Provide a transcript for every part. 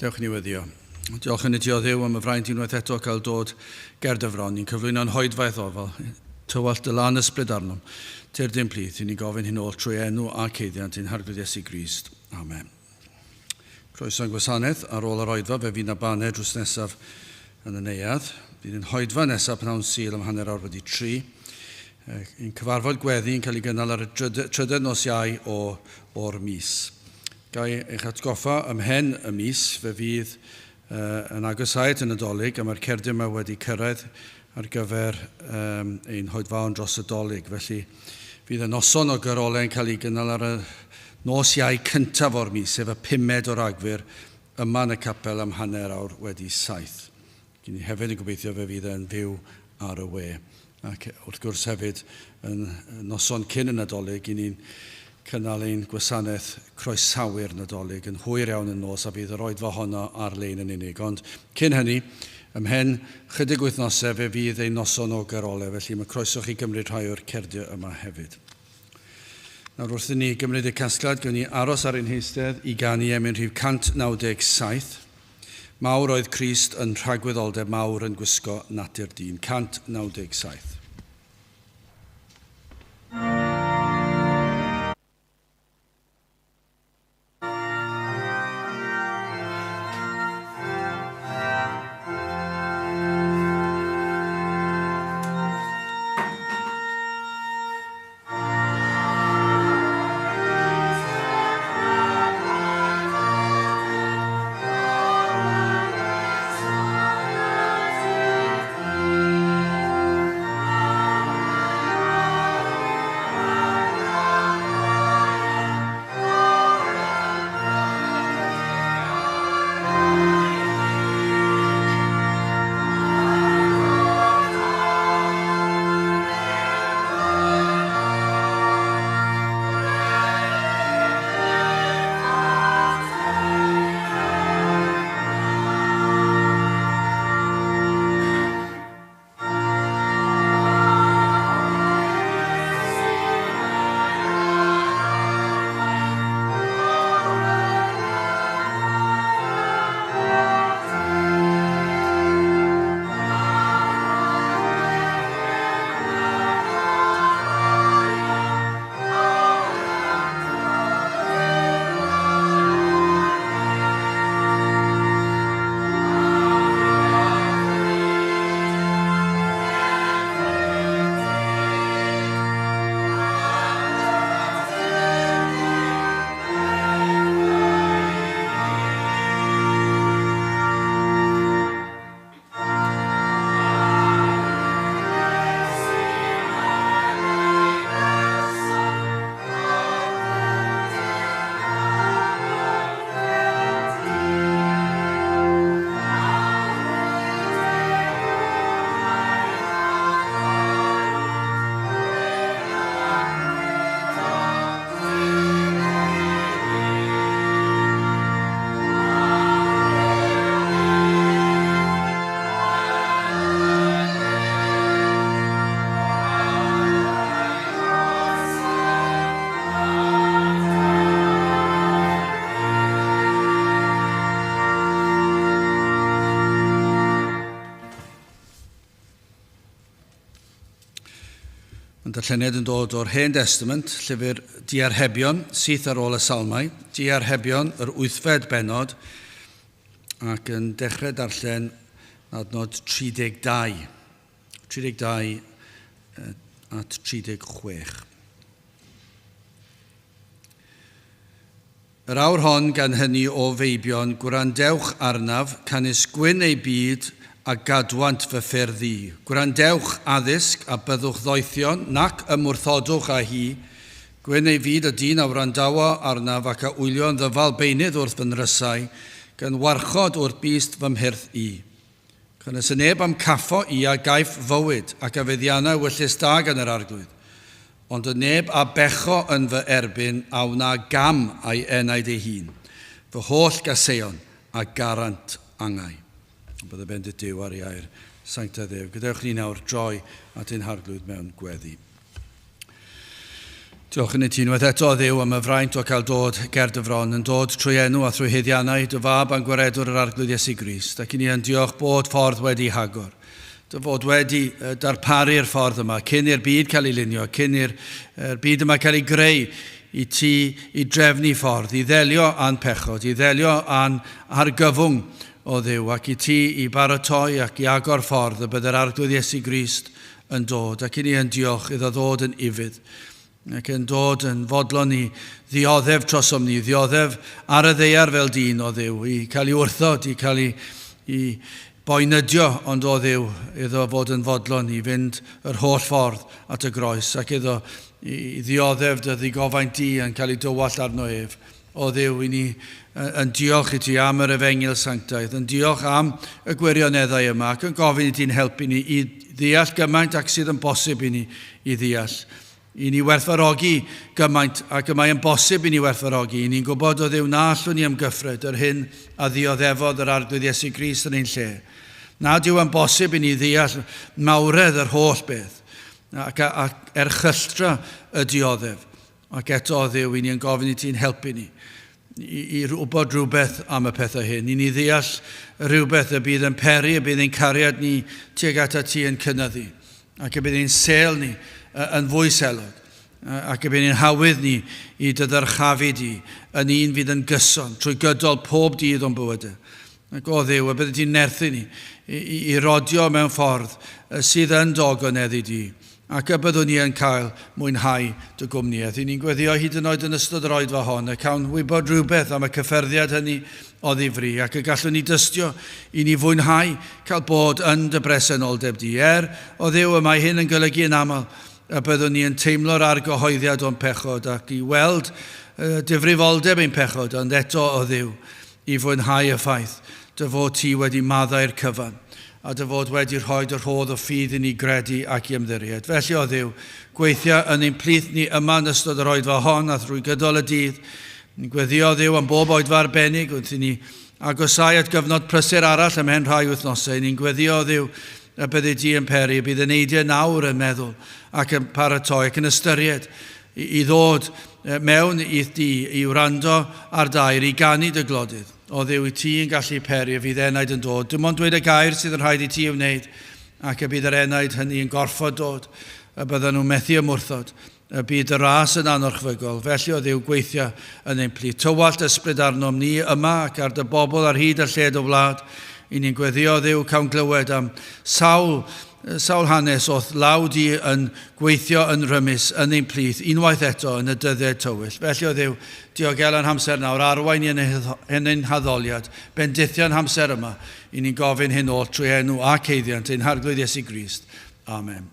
Dewch i ni weddio. Diolch yn i ti o Dduw am y fraint unwaith eto cael dod ger dy fron. Ni'n cyflwyno'n hoedfaeth ofal. Tywallt dy lan ysbryd arnom. Tyrd i'n plith, i ni gofyn hyn oll trwy enw ac haeddiant ein Harglwydd Iesu Grist. Amen. Croeso i'n gwasanaeth. Ar ôl yr oedfa, fe fydd 'na baned drws nesaf yn y neuadd. Bydd ein hoedfa nesaf pnawn Sul am 3:30. Ein cyfarfod gweddi yn cael ei gynnal ar y trydedd nos Iau o, o'r mis. Ga i eich atgoffa, ymhen y mis, fe fydd uh, yn agosáu at y Nadolig a mae'r cerdyn yma wedi cyrraedd ar gyfer um, ein hoedfaon dros y Dolig. Felly, fydd y noson o gyrolau yn cael ei gynnal ar y nos Iau cyntaf o'r mis, sef y pumed o Ragfyr, yma yn y capel am 7:30. Gyn ni hefyd yn gobeithio fe fydd e'n fyw ar y we. Ac wrth gwrs hefyd, yn noson cyn y Nadolig, i ni'n cynnal ein gwasanaeth croesawu'r Nadolig yn hwyr iawn yn nos a fydd yr oedfa honno ar-lein yn unig. Ond cyn hynny, ymhen chydig wythnosau fe fydd ein noson o garolau, felly mae croeso chi gymryd rhai o'r cerdiau yma hefyd. Nawr wrth i ni gymryd y casgliad, gawn ni aros ar ein heistedd i ganu emyn rhif 197. Mawr oedd Crist yn rhagwyddoldeb mawr yn gwisgo natur dyn. 197. Mae'n darlleniad yn dod o'r Hen Destament, llyfr Diarhebion, syth ar ôl y Salmau, Diarhebion, yr wythfed bennod, ac yn dechrau darllen adnod 32. 32 at 36. Yr awr hon gan hynny o feibion, gwrandewch arnaf, canys gwyn eu byd a gadwant fy ffyrdd i. Gwrandewch addysg, a byddwch ddoethion, nac ymwrthodwch â hi. Gwyn ei fyd y dyn a wrandawo arnaf ac a wylio'n ddyfal beunydd wrth fy nrysau, gan warchod wrth byst fy mhyrth i. Canys y neb a'm caffo i a gaiff fywyd, ac a feddianna ewyllys da gan yr Arglwydd. Ond y neb a becho yn fy erbyn a wna gam a'i enaid ei hun, fy holl gaseion a garant angau. Ond bydde bendith Duw ar ei air sanctaidd ef. Gadewch ni nawr droi at ein Harglwydd mewn gweddi. Diolch yn i ti unwaith eto, Dduw, am y fraint o cael dod ger dy fron, yn dod trwy enw a trwy haeddiannau dy fab a'n gwaredwr yr Arglwydd Iesu Grist. Ac i ni yn diolch bod ffordd wedi hagor. Dy fod wedi darparu'r ffordd yma, cyn i'r byd cael ei lunio, cyn i'r byd yma cael ei greu, i ti i drefnu ffordd, i ddelio â'n pechod, i ddelio â'n argyfwng o Dduw, ac i ti i baratoi ac i agor ffordd y bydd yr Arglwydd Iesu Grist yn dod. Ac i ni yn diolch iddo ddod yn ufudd, ac yn dod yn fodlon i ddioddef trosom ni, ddioddef ar y ddaear fel dyn o Dduw, i cael ei wrthod, i cael ei boenydio, ond o Dduw, iddo fod yn fodlon i fynd yr holl ffordd at y groes, ac iddo i ddioddef dy ddigofaint di yn cael ei dywallt arno ef. O Dduw, i ni yn diolch i ti am yr efengyl sanctaidd, yn diolch am y gwirioneddau yma, ac yn gofyn i ti'n helpu ni i ddeall gymaint ac sydd yn bosib i ni i ddeall. I ni werthfawrogi gymaint ac y mae yn bosib i ni werthfawrogi. I ni'n gwybod o Dduw na allwn ni ymgyffred yr hyn a ddioddefodd yr Arglwydd Iesu Grist yn ein lle. Nad yw yn bosib i ni ddeall mawredd yr holl beth ac erchylltra y dioddef. Ac eto o Dduw, i ni yn gofyn i ti'n helpu ni i wybod rhywbeth am y pethau hyn. I ni ddeall rhywbeth y bydd yn peri, y bydd ein cariad ni tuag atat ti yn cynyddu, ac y bydd ein sêl ni yn fwy selog, ac y bydd ein hawydd ni i dy ddyrchafu di yn un fydd yn gyson trwy gydol pob dydd o'n bywydau. Ac o Dduw, y byddi di'n nerthu ni i rodio mewn ffordd sydd yn dy ogoneddu di, ac y byddwn ni yn cael mwynhau dy gwmnïaeth. I ni'n gweddio hyd yn oed yn ystod yr oedfa hon, y cawn wybod rhywbeth am y cyffyrddiad hynny o ddifri, ac y gallwn ni dystio i ni fwynhau cael bod yn dy bresenoldeb di. Er, o Dduw, y mae hyn yn golygu yn aml y byddwn ni yn teimlo'r argyhoeddiad o'n pechod ac i weld difrifoldeb ein pechod, ond eto, o Dduw, i fwynhau y ffaith dy fod ti wedi maddau'r cyfan, a dy fod wedi rhoi dy rhodd o ffydd i ni gredu ac i ymddiried. Felly, o Dduw, gweithia yn ein plith ni yma yn ystod yr oedfa hon a thrwy gydol y dydd. Ni'n gweddio, Dduw, am bob oedfa arbennig wrth i ni agosáu at gyfnod prysur arall ymhen rhai wythnosau. Ni'n gweddio, Dduw, y byddi di yn peri, y bydd eneidiau nawr yn meddwl ac yn paratoi ac yn ystyried i ddod mewn i'th dŷ, i wrando ar dair, i ganu dy glodydd. O Dduw, i ti yn gallu peri y fydd enaid yn dod. Dim ond dweud y gair sydd yn rhaid i ti ei wneud, ac y bydd yr enaid hynny yn gorfod dod, y byddan nhw'n methu ymwrthod, y bydd dy ras yn anorchfygol. Felly, o Dduw, gweithia yn ein plith. Tywallt ysbryd arnom ni yma ac ar dy bobl ar hyd a lled y wlad. I ni'n gweddio, Dduw, cawn glywed am sawl Sawl hanes o'th law di yn gweithio yn rymus yn ein plith unwaith eto yn y dyddiau tywyll. Felly, o Dduw, diogela'n hamser nawr, arwain ni yn ein haddoliad, bendithia'n hamser yma, i ni'n gofyn hyn oll trwy enw ac haeddiant ein Harglwydd Iesu Grist. Amen.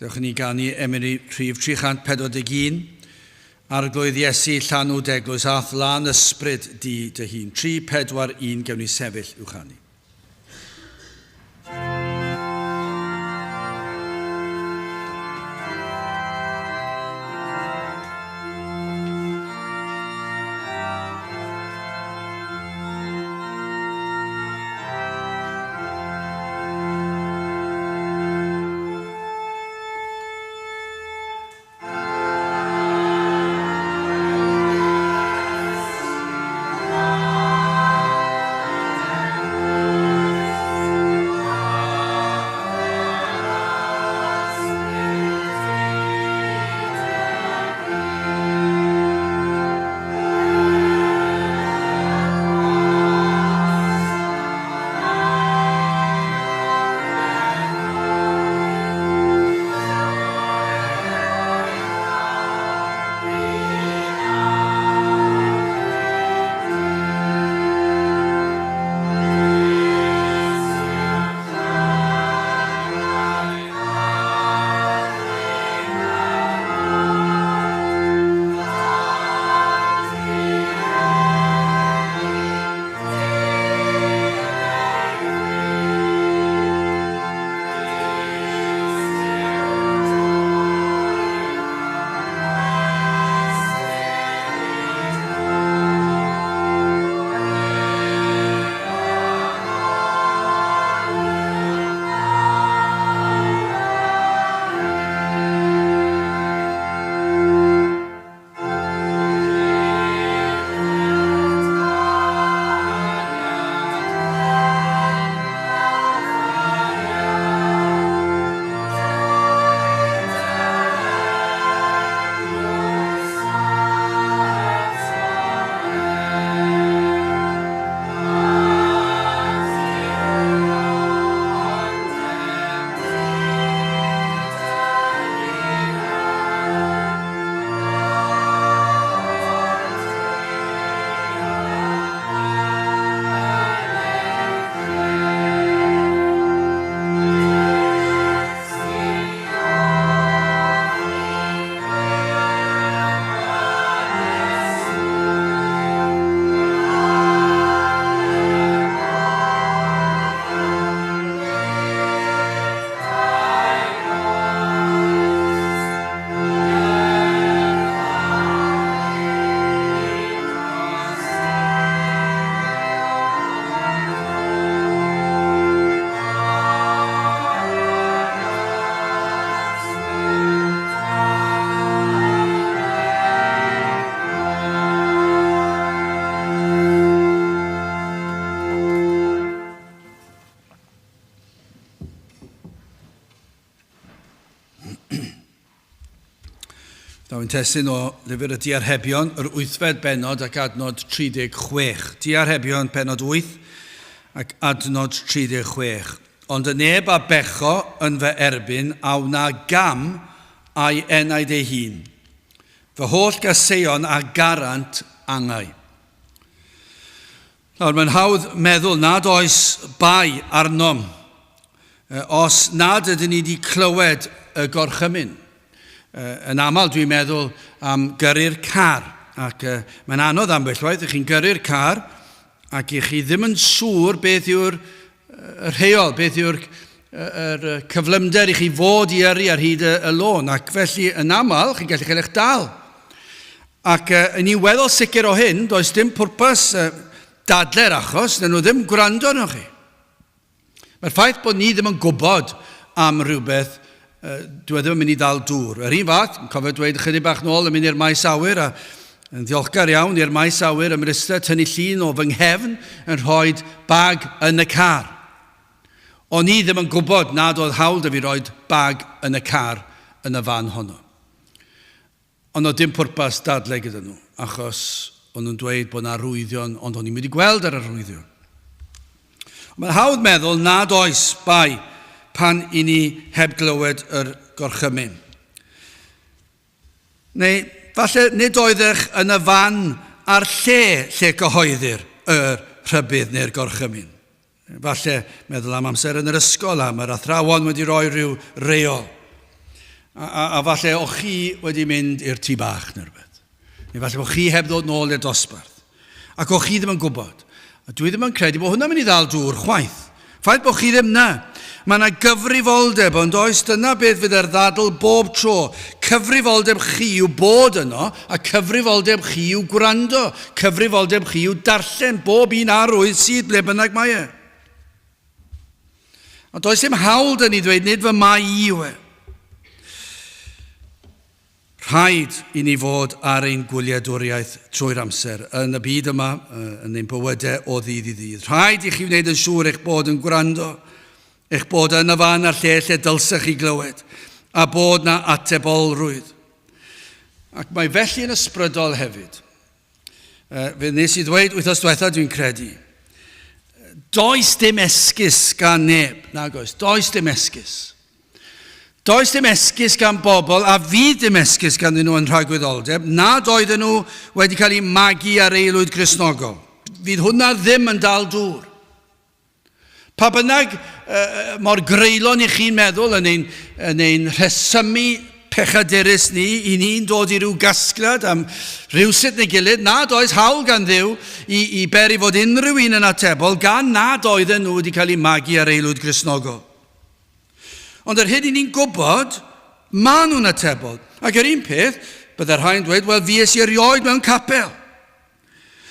Gadewch i ni ganu emyn rhif 341, Arglwydd Iesu, llanw d'eglwys a'th lân ysbryd di dy hun. 3, 4, 1, gewn ni sefyll i'w chanu. Daw'n testun o lyfr y Diarhebion, yr wythfed bennod ac adnod 36. Diarhebion, pennod 8 ac adnod 36. Ond y neb a becho yn fy erbyn a wna gam a'i enaid ei hun. Fy holl gaseion a garant angau. Nawr, mae'n hawdd meddwl nad oes bai arnom os nad ydyn ni wedi clywed y gorchymyn. Yn aml dwi'n meddwl am gyrru'r car, ac mae'n anodd ambell waith, ych chi'n gyrru'r car ac i chi ddim yn siŵr beth yw'r rheol, beth yw'r yr cyflymder i chi fod i yrru ar hyd y, y lôn, ac felly yn aml chi'n gallu cael eich dal. Ac uh, yn weddol sicr o hyn, does dim pwrpas uh, dadle'r achos, nyn nhw ddim gwrando arnoch chi. Mae'r ffaith bod ni ddim yn gwybod am rhywbeth, uh, dwi e ddim yn mynd i ddal dŵr. Yr un fath, yn cofio dweud ychydig bach nôl yn mynd i'r maes awyr a yn ddiolchgar iawn i'r maes awyr ym Mryste tynnu llun o fy nghefn yn rhoi bag yn y car. O'n i ddim yn gwybod nad oedd hawl 'da fi roed bag yn y car yn y fan honno. Ond oedd dim pwrpas dadle gyda nhw, achos o'n nhw'n dweud bod 'na arwyddion, ond o'n i'm wedi gweld yr arwyddion. Ond mae'n hawdd meddwl nad oes bai pan i ni heb glywed yr gorchymyn. Neu falle nid oeddech yn y fan a'r lle lle cyhoeddir y rhybudd neu'r gorchymyn. Falle meddwl am amser yn yr ysgol am yr athrawon wedi rhoi rhyw reol. A, a, a falle o'ch chi wedi mynd i'r tŷ bach neu rhywbeth. Neu falle bod chi heb ddod nôl i'r dosbarth. Ac o'ch chi ddim yn gwybod. A dwi ddim yn credu bod hwnna'n mynd i ddal dŵr chwaith. Ffaith bod chi ddim na. Mae yna gyfrifoldeb, ond oes dyna beth fydd ar ddadl bob tro. Cyfrifoldeb chi yw bod yno, a cyfrifoldeb chi yw gwrando. Cyfrifoldeb chi yw darllen bob un arwydd sydd ble bynnag mae e. Ond does dim hawl dyn ni ddweud nid fy mai i yw e. Rhaid i ni fod ar ein gwyliadwriaeth trwy'r amser, yn y byd yma, yn ein bywydau o ddydd i ddydd. Rhaid i chi wneud yn siŵr eich bod yn gwrando, eich bod yn y fan a'r lle lle dylsech chi glywed, a bod na atebolrwydd. Ac mae felly yn ysbrydol hefyd. Fe wnes i ddweud wythnos diwetha, dwi'n credu, does dim esgus gan neb, nag oes, does dim esgus. Does dim esgus gan bobl, a fydd dim esgus ganddyn nhw yn rhagwyddoldeb, nad oedden nhw wedi cael eu magu ar aelwyd Gristnogol. Fydd hwnna ddim yn dal dŵr. Pa bynnag uh, mor greulon i chi'n meddwl yn ein, yn ein rhesymu pechadurus ni, i ni'n dod i ryw gasgliad am rhywsut neu gilydd, nad oes hawl gan Dduw i, i beri fod unrhyw un yn atebol gan nad oedden nhw wedi cael eu magu ar aelwyd Gristnogol. Ond yr hyn i ni'n gwybod, maen nhw'n atebol. Ac yr un peth, bydde rhai'n dweud, wel, fues i erioed mewn capel.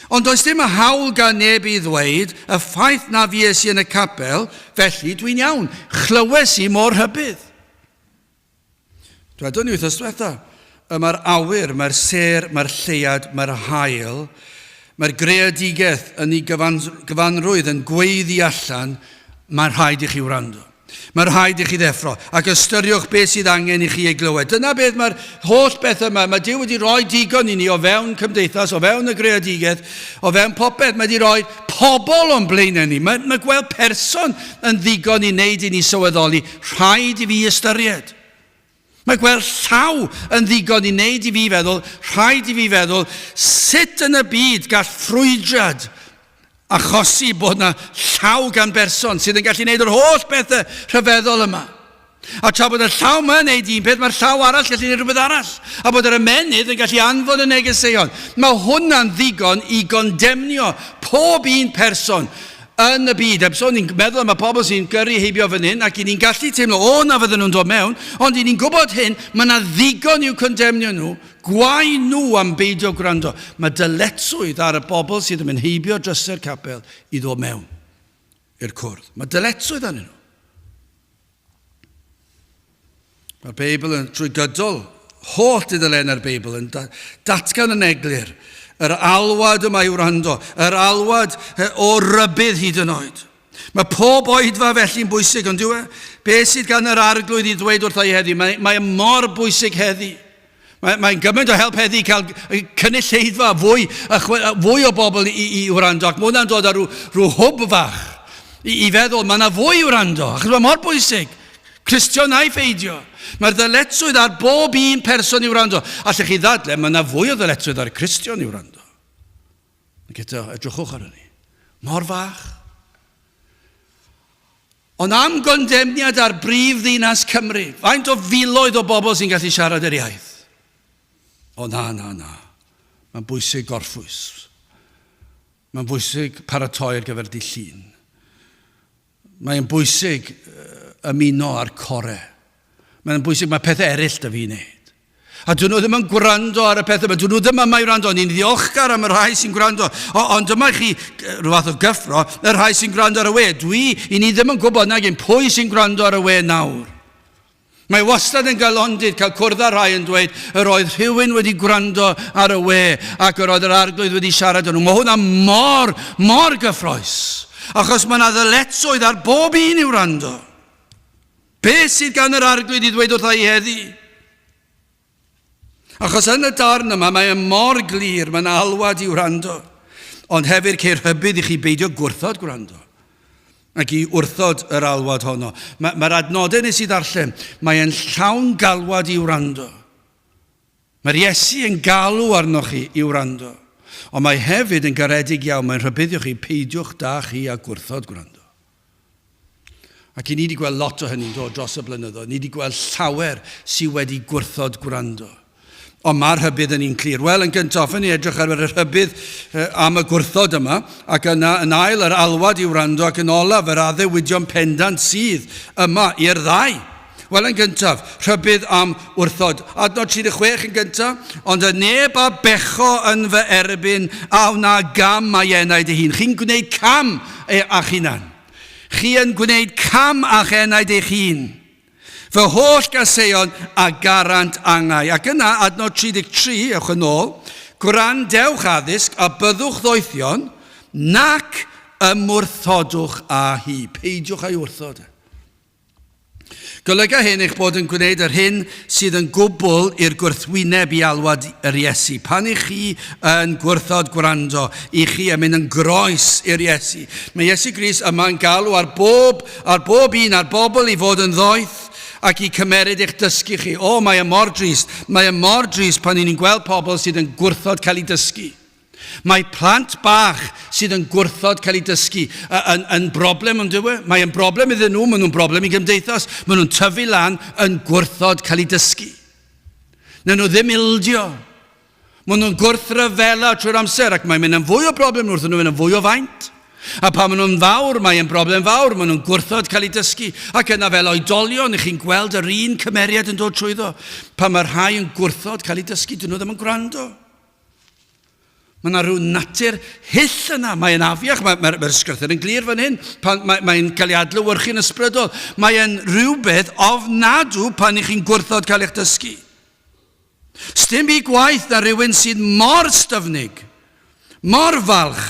Ond does dim hawl gan neb i ddweud y ffaith na fues i yn y capel, felly dwi'n iawn. Chlywes i mor rhybudd. Dwedon ni wythnos diwetha, y mae'r awyr, mae'r sêr, mae'r lleuad, mae'r haul, mae'r greadigaeth yn ei gyfan, gyfanrwydd yn gweiddi allan, mae'n rhaid i chi wrando. Mae'n rhaid i chi ddeffro ac ystyriwch beth sydd angen i chi ei glywed. Dyna beth mae'r holl beth yma. Mae Duw wedi rhoi digon i ni o fewn cymdeithas, o fewn y greadigaeth, o fewn popeth. Mae wedi rhoi pobl o'n blaenau ni. Mae, mae gweld person yn ddigon i wneud i ni sylweddoli, rhaid i fi ystyried. Mae gweld llaw yn ddigon i wneud i fi feddwl, rhaid i fi feddwl, sut yn y byd gall ffrwydrad achosi bod yna llaw gan berson sydd yn gallu gwneud yr holl bethau rhyfeddol yma. A tra bod y llaw yma yn gwneud un peth, mae'r llaw arall gallu gwneud rhywbeth arall. A bod yr ymennydd yn gallu anfon y negeseuon. Mae hwnna'n ddigon i gondemnio pob un person yn y byd. Heb sôn, ni'n meddwl am y pobl sy'n gyrru heibio fan hyn, ac i ni'n gallu teimlo, o, na fydden nhw'n dod mewn, ond i ni'n gwybod hyn, mae yna ddigon i'w condemnio nhw, gwae nhw am beidio gwrando. Mae dyletswydd ar y bobl sydd yn mynd heibio drysau'r capel i ddod mewn i'r cwrdd. Mae dyletswydd arnyn nhw. Mae'r Beibl yn trwy gydol, holl dudalennau'r Beibl yn datgan yn eglur yr alwad yma i wrando, yr alwad o rybudd hyd yn oed. Mae pob oedfa felly'n bwysig, ond yw e? Be sydd gan yr arglwydd i ddweud wrtha i heddi? Mae, mae mor bwysig heddi. Mae'n mae gymaint o help heddi cael cynulleidfa fwy, fwy o bobl i, i wrando, ac mae hwnna'n dod â rhyw, rhyw hwb fach i, i feddwl, mae yna fwy i wrando, achos mae mor bwysig. Cristion a'i pheidio. Mae'r ddyletswydd ar bob un person i wrando. Allech chi ddadle, mae yna fwy o ddyletswydd ar y Cristion i wrando. Ac eto, edrychwch ar hynny. Mor fach. Ond am gondemniad ar brif ddinas Cymru, faint o filoedd o bobl sy'n gallu siarad yr iaith? O na, na, na. Mae'n bwysig gorffwys. Mae'n bwysig paratoi ar gyfer dydd Llun. Mae'n bwysig ymuno â'r core. Mae'n bwysig, mae pethau eraill da fi i wneud. A dyn nhw ddim yn gwrando ar y pethau yma. Dyn nhw ddim yma i wrando. Ni'n ddiolchgar am y rhai sy'n gwrando. O, ond dyma chi rhyw fath o gyffro, y rhai sy'n gwrando ar y we. Dwi, i ni ddim yn gwybod nag un pwy sy'n gwrando ar y we nawr. Mae wastad yn galondid cael cwrdd â rhai yn dweud yr oedd rhywun wedi gwrando ar y we ac yr oedd yr arglwydd wedi siarad â nhw. Mae hwnna mor, mor gyffroes. Achos mae yna ddyletswydd ar bob un i wrando. Beth sydd gan yr Arglwydd i ddweud wrtha i heddi? Achos yn y darn yma mae e mor glir, mae'n alwad i wrando. Ond hefyd ceir rhybudd i chi beidio gwrthod gwrando ac i wrthod yr alwad honno. Mae'r mae adnodau nes i ddarllen, mae'n llawn galwad i wrando. Mae'r Iesu yn galw arnoch chi i wrando. Ond mae hefyd yn garedig iawn, mae'n rhybuddio chi, peidiwch da chi a gwrthod gwrando. Ac i ni wedi gweld lot o hynny'n dod dros y blynyddoedd. Ni wedi gweld llawer sydd wedi gwrthod gwrando. Ond mae'r rhybudd yn un clir. Wel, yn gyntaf, hoffen ni edrych ar y rhybudd am y gwrthod yma, ac yna yn ail yr alwad i wrando, ac yn olaf yr addewidion pendant sydd yma i'r ddau. Wel, yn gyntaf, rhybudd am wrthod. Adnod 36 yn gyntaf, ond y neb a becho yn fy erbyn a wna gam a'i enaid ei hun. Chi'n gwneud cam â'ch hunan. Chi yn gwneud cam â'ch enaid eich hun. Fy holl gaseion a garant angau. Ac yna, adnod 33, ewch yn ôl, gwrandewch addysg a byddwch ddoethion, nac ymwrthodwch â hi. Peidiwch â'i wrthod. E. Golyga hyn eich bod yn gwneud yr hyn sydd yn gwbl i'r gwrthwyneb i alwad yr Iesu. Pan i chi yn gwrthod gwrando, i chi yn mynd yn groes i'r Iesu. Mae Iesu Grist yma yn galw ar bob, ar bob un, ar bobl i fod yn ddoeth ac i cymeryd eich dysgu chi. O, mae e mor drist. Mae e mor drist pan ni'n gweld pobl sydd yn gwrthod cael eu dysgu. Mae plant bach sydd yn gwrthod cael eu dysgu yn, yn broblem, yn dyw e? Mae yn broblem iddyn nhw, maen nhw'n broblem i gymdeithas. Maen nhw'n tyfu lan yn gwrthod cael eu dysgu. Nawn nhw ddim ildio. Maen nhw'n gwrthryfela trwy'r amser ac mae'n mynd yn fwy o broblem wrth nhw mynd yn fwy o faint. A pan maen nhw'n fawr, mae'n broblem fawr, maen nhw'n gwrthod cael eu dysgu. Ac yna fel oedolion, i chi'n gweld yr un cymeriad yn dod trwyddo. Pan mae rhai yn gwrthod cael eu dysgu, dyn nhw ddim yn gwrando. Mae yna rhyw natur hyll yna. Mae'n afiach, mae'r mae, mae ysgrythur yn glir fan hyn. Pan, mae, mae'n cael ei adlewyrchu'n ysbrydol. Mae'n rhywbeth ofnadw pan i chi'n gwrthod cael eich dysgu. Sdim byd gwaith na rhywun sydd mor styfnig, mor falch,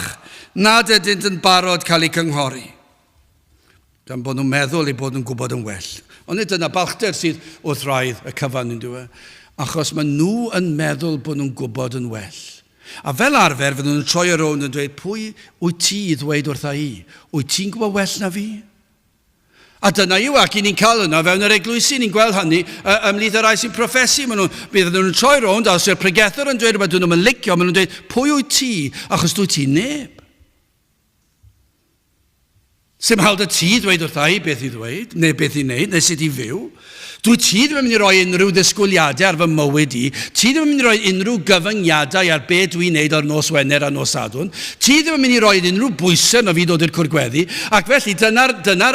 nad ydynt yn barod cael eu cynghori. Gan bod nhw'n meddwl eu bod nhw'n gwybod yn well. Ond nid dyna balchder sydd wrth wraidd y cyfan, yn dyw e? Achos maen nhw yn meddwl bod nhw'n gwybod yn well. A fel arfer, fydden nhw'n troi ar rownd yn dweud, pwy wyt ti i ddweud wrtha i? Wyt ti'n gwybod well na fi? A dyna yw, ac i ni'n cael yna fewn yr eglwysi, ni'n gweld hynny ymhlith y rhai sy'n proffesu. Maen nhw, bydd nhw'n troi rownd, a os yw'r pregethwr yn dweud rhywbeth dyn nhw'n licio, maen nhw'n dweud, pwy wyt ti? Achos dwyt ti neb. Sdim hawl 'da ti ddweud wrtha i beth i ddweud, neu beth i wneud, neu sut i fyw. Dwyt ti ddim yn mynd i roi unrhyw ddisgwyliadau ar fy mywyd i. Ti ddim yn mynd i roi unrhyw gyfyngiadau ar be dwi'n wneud ar nos Wener a nos Sadwrn. Ti ddim yn mynd i roi unrhyw bwysau arno fi ddod i'r cwr gweddi. Ac felly dyna'r dyna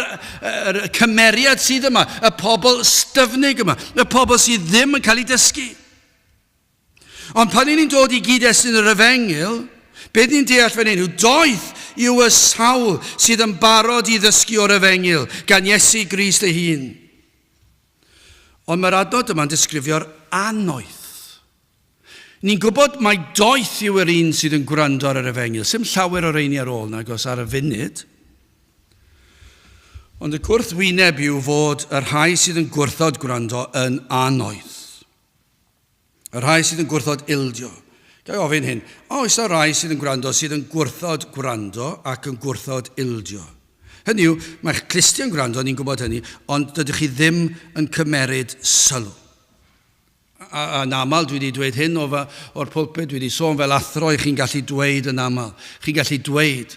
yr cymeriad sydd yma, y pobl styfnig yma, y pobl sydd ddim yn cael eu dysgu. Ond pan 'y ni'n dod i gyd-destun yr Efengyl, beth ni'n deall fan hyn yw doeth yw y sawl sydd yn barod i ddysgu o'r Efengyl gan Iesu Grist ei hun. Ond mae'r adnod yma'n disgrifio'r annoeth. Ni'n gwybod mai doeth yw yr un sydd yn gwrando ar yr Efengyl. Sdim llawer o reini ar ôl nag oes ar y funud. Ond y gwrthwyneb yw fod y rhai sydd yn gwrthod gwrando yn annoeth. Y rhai sydd yn gwrthod ildio. Ga i ofyn hyn, a oes 'na rai sydd yn gwrando sydd yn gwrthod gwrando ac yn gwrthod ildio? Hynny yw, mae'ch clustiau'n gwrando, ni'n gwybod hynny, ond dydych chi ddim yn cymeryd sylw. A, yn aml, dwi wedi dweud hyn o, o'r pulpit, dwi wedi sôn fel athro i chi'n gallu dweud yn aml. Chi'n gallu dweud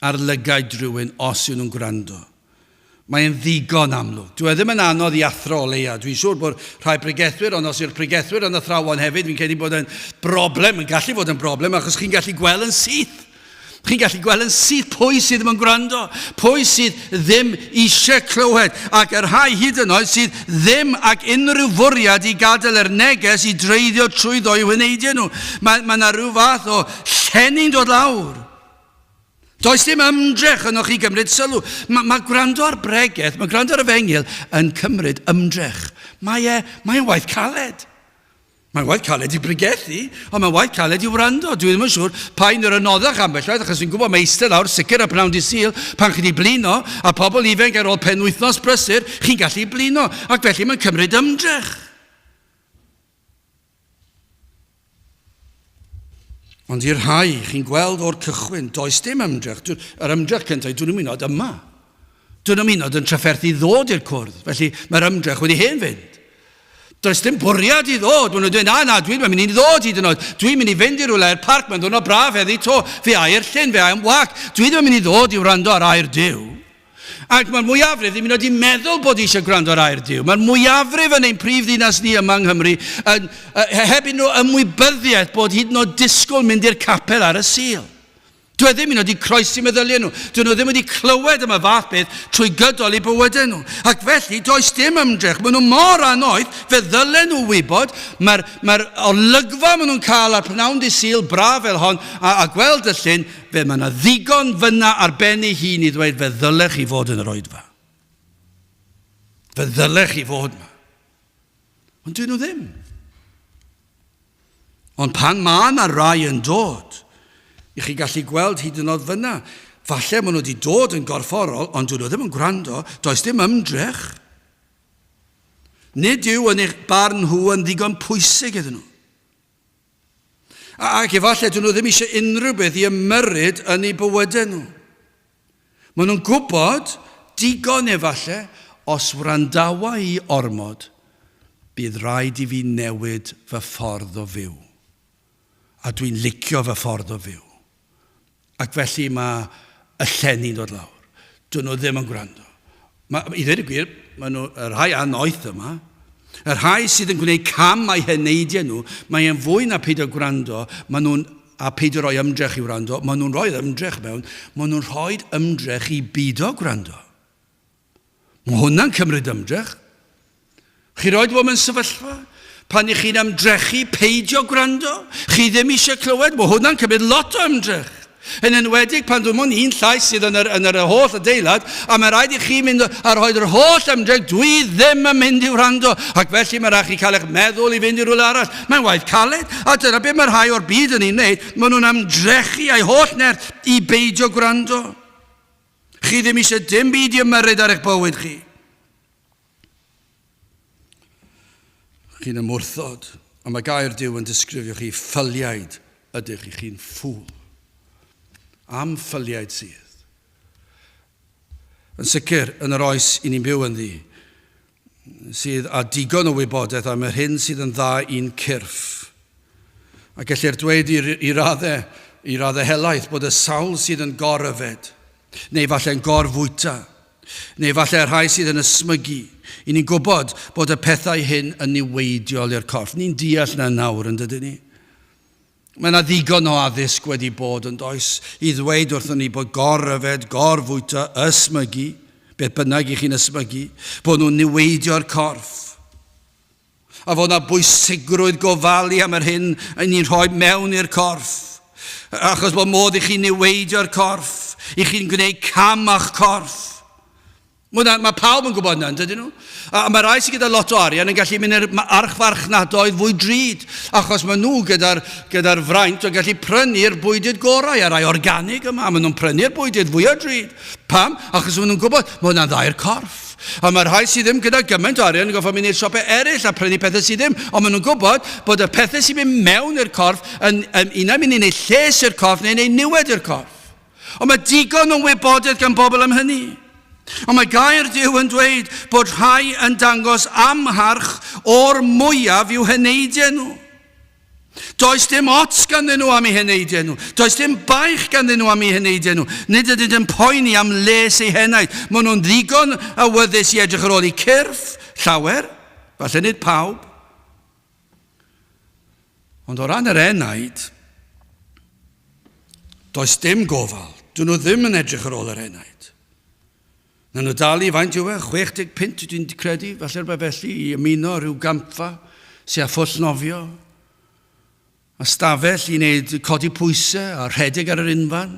ar lygaid rhywun os yw nhw'n gwrando. Mae'n ddigon amlwg. Dyw e ddim yn anodd i athro o leia. Dwi'n siŵr bod rhai pregethwyr, ond os yw'r pregethwyr yn athrawon hefyd, fi'n credu bod e'n broblem, yn gallu fod yn broblem, achos chi'n gallu gweld yn syth. Chi'n gallu gweld yn syth pwy sydd ddim yn gwrando, pwy sydd ddim eisiau clywed, ac y rhai hyd yn oed sydd ddim ag unrhyw fwriad i gadael yr neges i dreiddio trwyddo i'w heneidiau nhw. Mae, mae yna rhyw fath o llenni'n dod lawr. Does dim ymdrech ynoch i gymryd sylw. Mae, mae gwrando ar bregeth, mae gwrando ar efengyl yn cymryd ymdrech. Mae e, mae e'n waith caled. Mae'n waith caled i bregethu, ond mae'n waith caled i wrando. Dwi ddim yn siŵr pa un yw'r anoddach ambell waith, achos fi'n gwybod mae eistedd lawr sicr ar pnawn di Sul pan chi wedi blino, a pobl ifanc ar ôl penwythnos brysur, chi'n gallu blino, ac felly mae'n cymryd ymdrech. Ond i'r rhai chi'n gweld o'r cychwyn, does dim ymdrech. Yr ymdrech cyntaf, dyn nhw'n mynd yma. Dyn nhw'n mynd yn trafferthu ddod i'r cwrdd. Felly mae'r ymdrech wedi hen fynd. Does dim bwriad i ddod. Maen nhw'n dweud, na, na, dwi'n mynd i ddod hyd yn oed. Dwi'n mynd i fynd i rhywle i'r parc, mae'n ddwrnod braf heddi to. Fe ai i'r llyn, fe ai am wac. Dwi ddim yn mynd i ddod i wrando ar air Duw. Ac mae'r mwyafrif ddim yn oed yn meddwl bod eisiau gwrando ar air Duw. Mae'r mwyafrif yn ein prif ddinas ni yma yng Nghymru yn, heb unrhyw ymwybyddiaeth bod hyd yn oed disgwyl mynd i'r capel ar y Sul. Dwi e ddim yn oed wedi croesi meddyliau nhw. Dyn nhw ddim wedi clywed am y fath beth trwy gydol eu bywydau nhw. Ac felly, does dim ymdrech. Maen nhw mor annoeth, fe ddylen nhw wybod, mae'r mae olygfa maen nhw'n cael ar pnawn di Sul braf fel hon, a, a gweld y llyn, fe mae yna ddigon fyna ar ben ei hun i ddweud fe ddylech chi fod yn yr oedfa. Fe ddylech chi fod yma. Ond dyn nhw ddim. Ond pan mae yna rai yn dod, i chi gallu gweld hyd yn oed fyna, falle maen nhw wedi dod yn gorfforol, ond dyn nhw ddim yn gwrando, does dim ymdrech. Nid yw yn eich barn nhw yn ddigon pwysig iddyn nhw. Ac efallai dyn nhw ddim eisiau unrhyw beth i ymyrryd yn eu bywydau nhw. Maen nhw'n gwybod digon efallai, os wrandawa i ormod, bydd rhaid i fi newid fy ffordd o fyw. A dwi'n licio fy ffordd o fyw. Ac felly mae y llenni'n dod lawr. Dyn nhw ddim yn gwrando. Mae, I ddweud y gwir, maen nhw, y rhai annoeth yma, y rhai sydd yn gwneud cam a'u heneidiau nhw, mae e'n fwy na peidio gwrando, maen nhw'n a peidio rhoi ymdrech i wrando, maen nhw'n rhoi'r ymdrech mewn, maen nhw'n rhoi ymdrech i bido gwrando. Mae hwnna'n cymryd ymdrech. Chi roed bod mewn sefyllfa pan i chi'n ymdrechu peidio gwrando, chi ddim eisiau clywed, mae hwnna'n cymryd lot o ymdrech. Yn enwedig pan dim ond un llais sydd yn yr, yn yr holl adeilad, a mae rhaid i chi mynd a rhoi'r holl ymdrech, dwi ddim yn mynd i wrando, ac felly mae rhaid chi cael eich meddwl i fynd i rhywle arall. Mae'n waith caled, a dyna beth mae rhai o'r byd yn ei wneud, maen nhw'n ymdrechu a'u holl nerth i beidio gwrando. Chi ddim eisiau dim byd i ymyrryd ar eich bywyd chi. Chi'n ymwrthod, a mae gair Duw yn disgrifio chi, ffyliaid ydych chi, chi'n ffŵl. Am ffyliaid sydd. Yn sicr, yn yr oes i ni'n byw ynddi, sydd â digon o wybodaeth am yr hyn sydd yn dda i'n cyrff. A gellir dweud i, i, raddau, i raddau helaeth bod y sawl sydd yn gor-yfed, neu falle'n gor-fwyta, neu falle y rhai sydd yn ysmygu, i ni'n gwybod bod y pethau hyn yn niweidiol i'r corff. Ni'n deall na nawr, yn dydyn ni? Mae yna ddigon o addysg wedi bod yn does i ddweud wrthon ni bod gor-yfed, gor-fwyta, ysmygu, beth bynnag i chi'n ysmygu, bod nhw'n niweidio'r corff. A fod yna bwysigrwydd gofalu am yr hyn yn ni'n rhoi mewn i'r corff. Achos bod modd i chi niweidio'r corff, i chi'n gwneud cam â'ch corff. Mae, mae pawb yn gwybod hynna, dydyn nhw? A mae rai sydd gyda lot o arian yn gallu mynd i'r archfarchnadoedd fwy drud, achos maen nhw gyda'r gyda fraint o gallu prynu'r bwydydd gorau, a rai organig yma, a maen nhw'n prynu'r bwydydd fwyaf drud. Pam? Achos maen nhw'n gwybod, mae hwnna'n dda i'r corff. A mae rhai sydd ddim gyda gymaint o arian yn goffa mynd i'r siopau eraill a prynu pethau sydd ddim, ond maen nhw'n gwybod bod y pethau sy'n mynd mewn i'r corff yn, yn un mynd i wneud lles i'r corff neu'n ei niwed i'r corff. Ond mae digon o wybodaeth gan bobl am hynny. Ond mae gair Duw yn dweud bod rhai yn dangos amharch o'r mwyaf i'w heneidiau nhw. Does dim ots ganddyn nhw am eu heneidiau nhw. Does dim baich ganddyn nhw am eu heneidiau nhw. Nid ydynt yn poeni am les eu henaid. Maen nhw'n ddigon awyddus i edrych ar ôl eu cyrff, llawer, falle nid pawb. Ond o ran yr enaid, does dim gofal. Dyn nhw ddim yn edrych ar ôl yr enaid. Na nhw dalu, faint yw e, 60 punt dwi'n credu, falle rhywbeth felly, i ymuno rhyw gampfa sy'n â phwll nofio, a stafell i wneud codi pwysau a rhedeg ar yr unfan.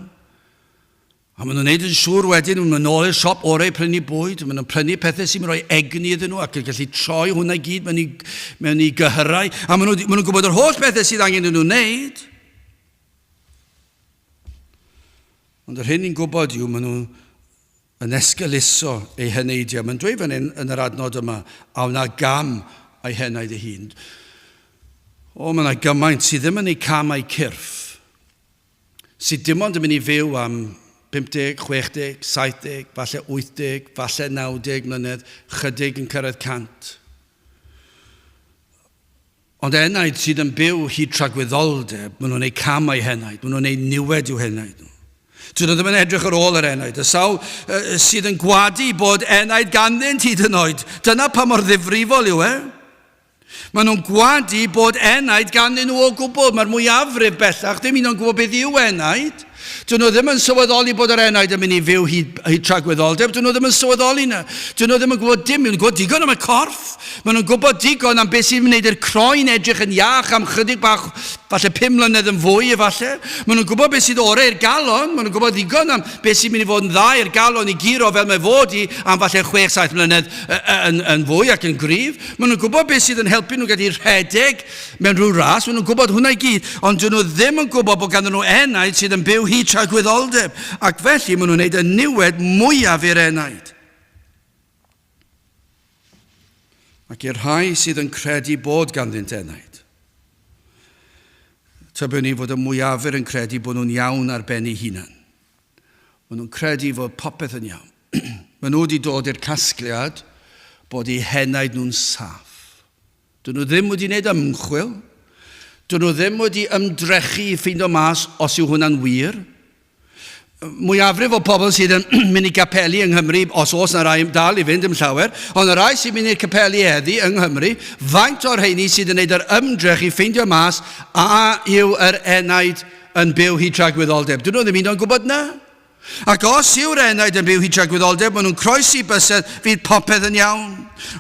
A maen nhw'n neud yn siŵr wedyn, maen nhw'n nôl i'r siop orau i prynu bwyd, maen nhw'n prynu pethau sy'n rhoi egni iddyn nhw ac yn gallu troi hwnna i gyd mewn i, mewn i gyhyrau. A maen nhw'n maen nhw gwybod yr holl bethau sydd angen iddyn nhw wneud. Ond yr hyn ni'n gwybod yw, maen nhw yn esgeuluso eu heneidiau. Mae'n dweud fan hyn yn yr adnod yma, a wna gam a'i henaid ei hun. O, mae yna gymaint sydd ddim yn eu cam a'i cyrff. Sydd dim ond yn mynd i fyw am 50, 60, 70, falle 80, falle 90 mlynedd, chydig yn cyrraedd 100. Ond enaid sydd yn byw hyd tragwyddoldeb, maen nhw'n eu cam a'u henaid, maen nhw'n eu niwed i'w henaid nhw. Dyn nhw ddim yn edrych ar ôl yr enaid. Y sawl sydd yn gwadu bod enaid ganddynt hyd yn oed. Dyna pa mor ddifrifol yw e. Maen nhw'n gwadu bod enaid ganddyn nhw o gwbl. Mae'r mwyafrif bellach ddim un o'n gwybod beth yw enaid. Dyn nhw ddim yn sylweddoli bod yr enaid yn mynd i fyw hyd, hyd tragwyddoldeb. Dyn nhw ddim yn sylweddoli na. Dyn nhw ddim yn gwybod dim. Maen nhw'n gwybod digon am y corff. Maen nhw'n gwybod digon am beth sy'n wneud i'r croen edrych yn iach am chydig bach, falle 5 mlynedd yn fwy efallai. Maen nhw'n gwybod beth sydd orau i'r galon. Maen nhw'n gwybod ddigon am beth sy'n mynd i fod yn dda i'r galon i guro fel mae fod i am falle 6-7 mlynedd yn, yn fwy ac yn gryf. Maen nhw'n gwybod beth sydd yn helpu nhw gallu rhedeg mewn rhyw ras, maen nhw'n gwybod hwnna i gyd, ond dyn nhw ddim yn gwybod bod ganddyn nhw enaid sydd yn byw hyd tragwyddoldeb, ac felly maen nhw'n gwneud y niwed mwyaf i'r enaid. Ac i'r rhai sydd yn credu bod ganddynt enaid, tybiwn ni fod y mwyafr yn credu bod nhw'n iawn ar ben eu hunan. Maen nhw'n credu fod popeth yn iawn. Maen nhw wedi dod i'r casgliad bod eu henaid nhw'n saff. Dyn nhw ddim wedi gwneud ymchwil. Dyn nhw ddim wedi ymdrechu i ffeindo mas os yw hwnna'n wir. Mwyafrif o pobl sydd yn mynd i gapeli yng Nghymru, os oes na rai dal i fynd yn llawer, ond y rai sy'n mynd i'r capeli heddi yng Nghymru, faint o'r rheini sydd yn gwneud yr ymdrech i ffeindio mas a yw yr enaid yn byw hyd tragwyddoldeb? Dyn nhw ddim un o'n gwybod na. Ac os yw'r enaid yn byw hyd tragwyddoldeb, maen nhw'n croesi bysedd, fydd popeth yn iawn.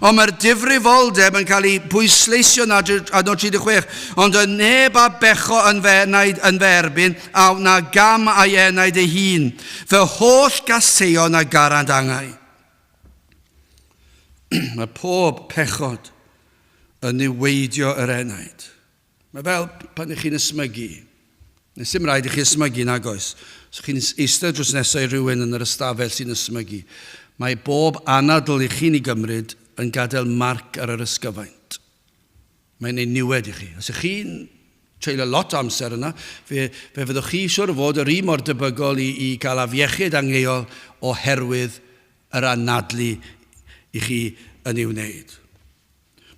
Ond mae'r difrifoldeb yn cael ei bwysleisio yn adnod 36. Ond y neb a becho yn fy enaid yn fy erbyn, a wna gam a'i enaid ei hun. Fy holl gaseion a garant angau. Mae pob pechod yn niweidio yr enaid. Mae fel pan ych chi'n ysmygu. Nes dim rhaid i chi ysmygu, nag oes. Os chi'n eistedd drws nesau rhywun yn yr ystafell sy'n ysmygu, mae bob anadl i chi'n ei gymryd yn gadael marc ar yr ysgyfaint. Mae'n ei niwed i chi. Os ych chi'n treulio lot o amser yna, fe, fe fyddwch chi siwr o fod yr un mor debygol i, i gael afiechyd angheuol oherwydd yr anadlu i chi yn ei wneud.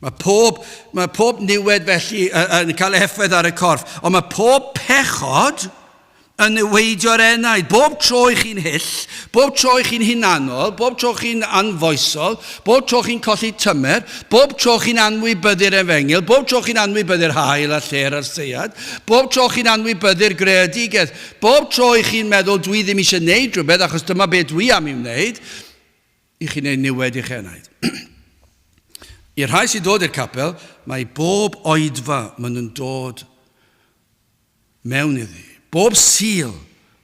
Mae pob, mae pob niwed felly yn cael effaith ar y corff, ond mae pob pechod yn niweidio'r enaid. Bob tro i chi'n hyll, bob tro i chi'n hunanol, bob tro chi'n anfoesol, bob tro chi'n colli tymer, bob tro chi'n anwybyddu'r efengyl, bob tro chi'n anwybyddu'r haul a'r lle'r a'r seiad, bob tro chi'n anwybyddu'r greadigaeth, bob tro i chi'n meddwl dwi ddim eisiau gwneud rhywbeth achos dyma beth dwi am ei wneud, i chi wneud niwed i'ch enaid. I'r rhai sy'n dod i'r capel, mae bob oedfa maen nhw'n dod mewn iddi. Bob Sul,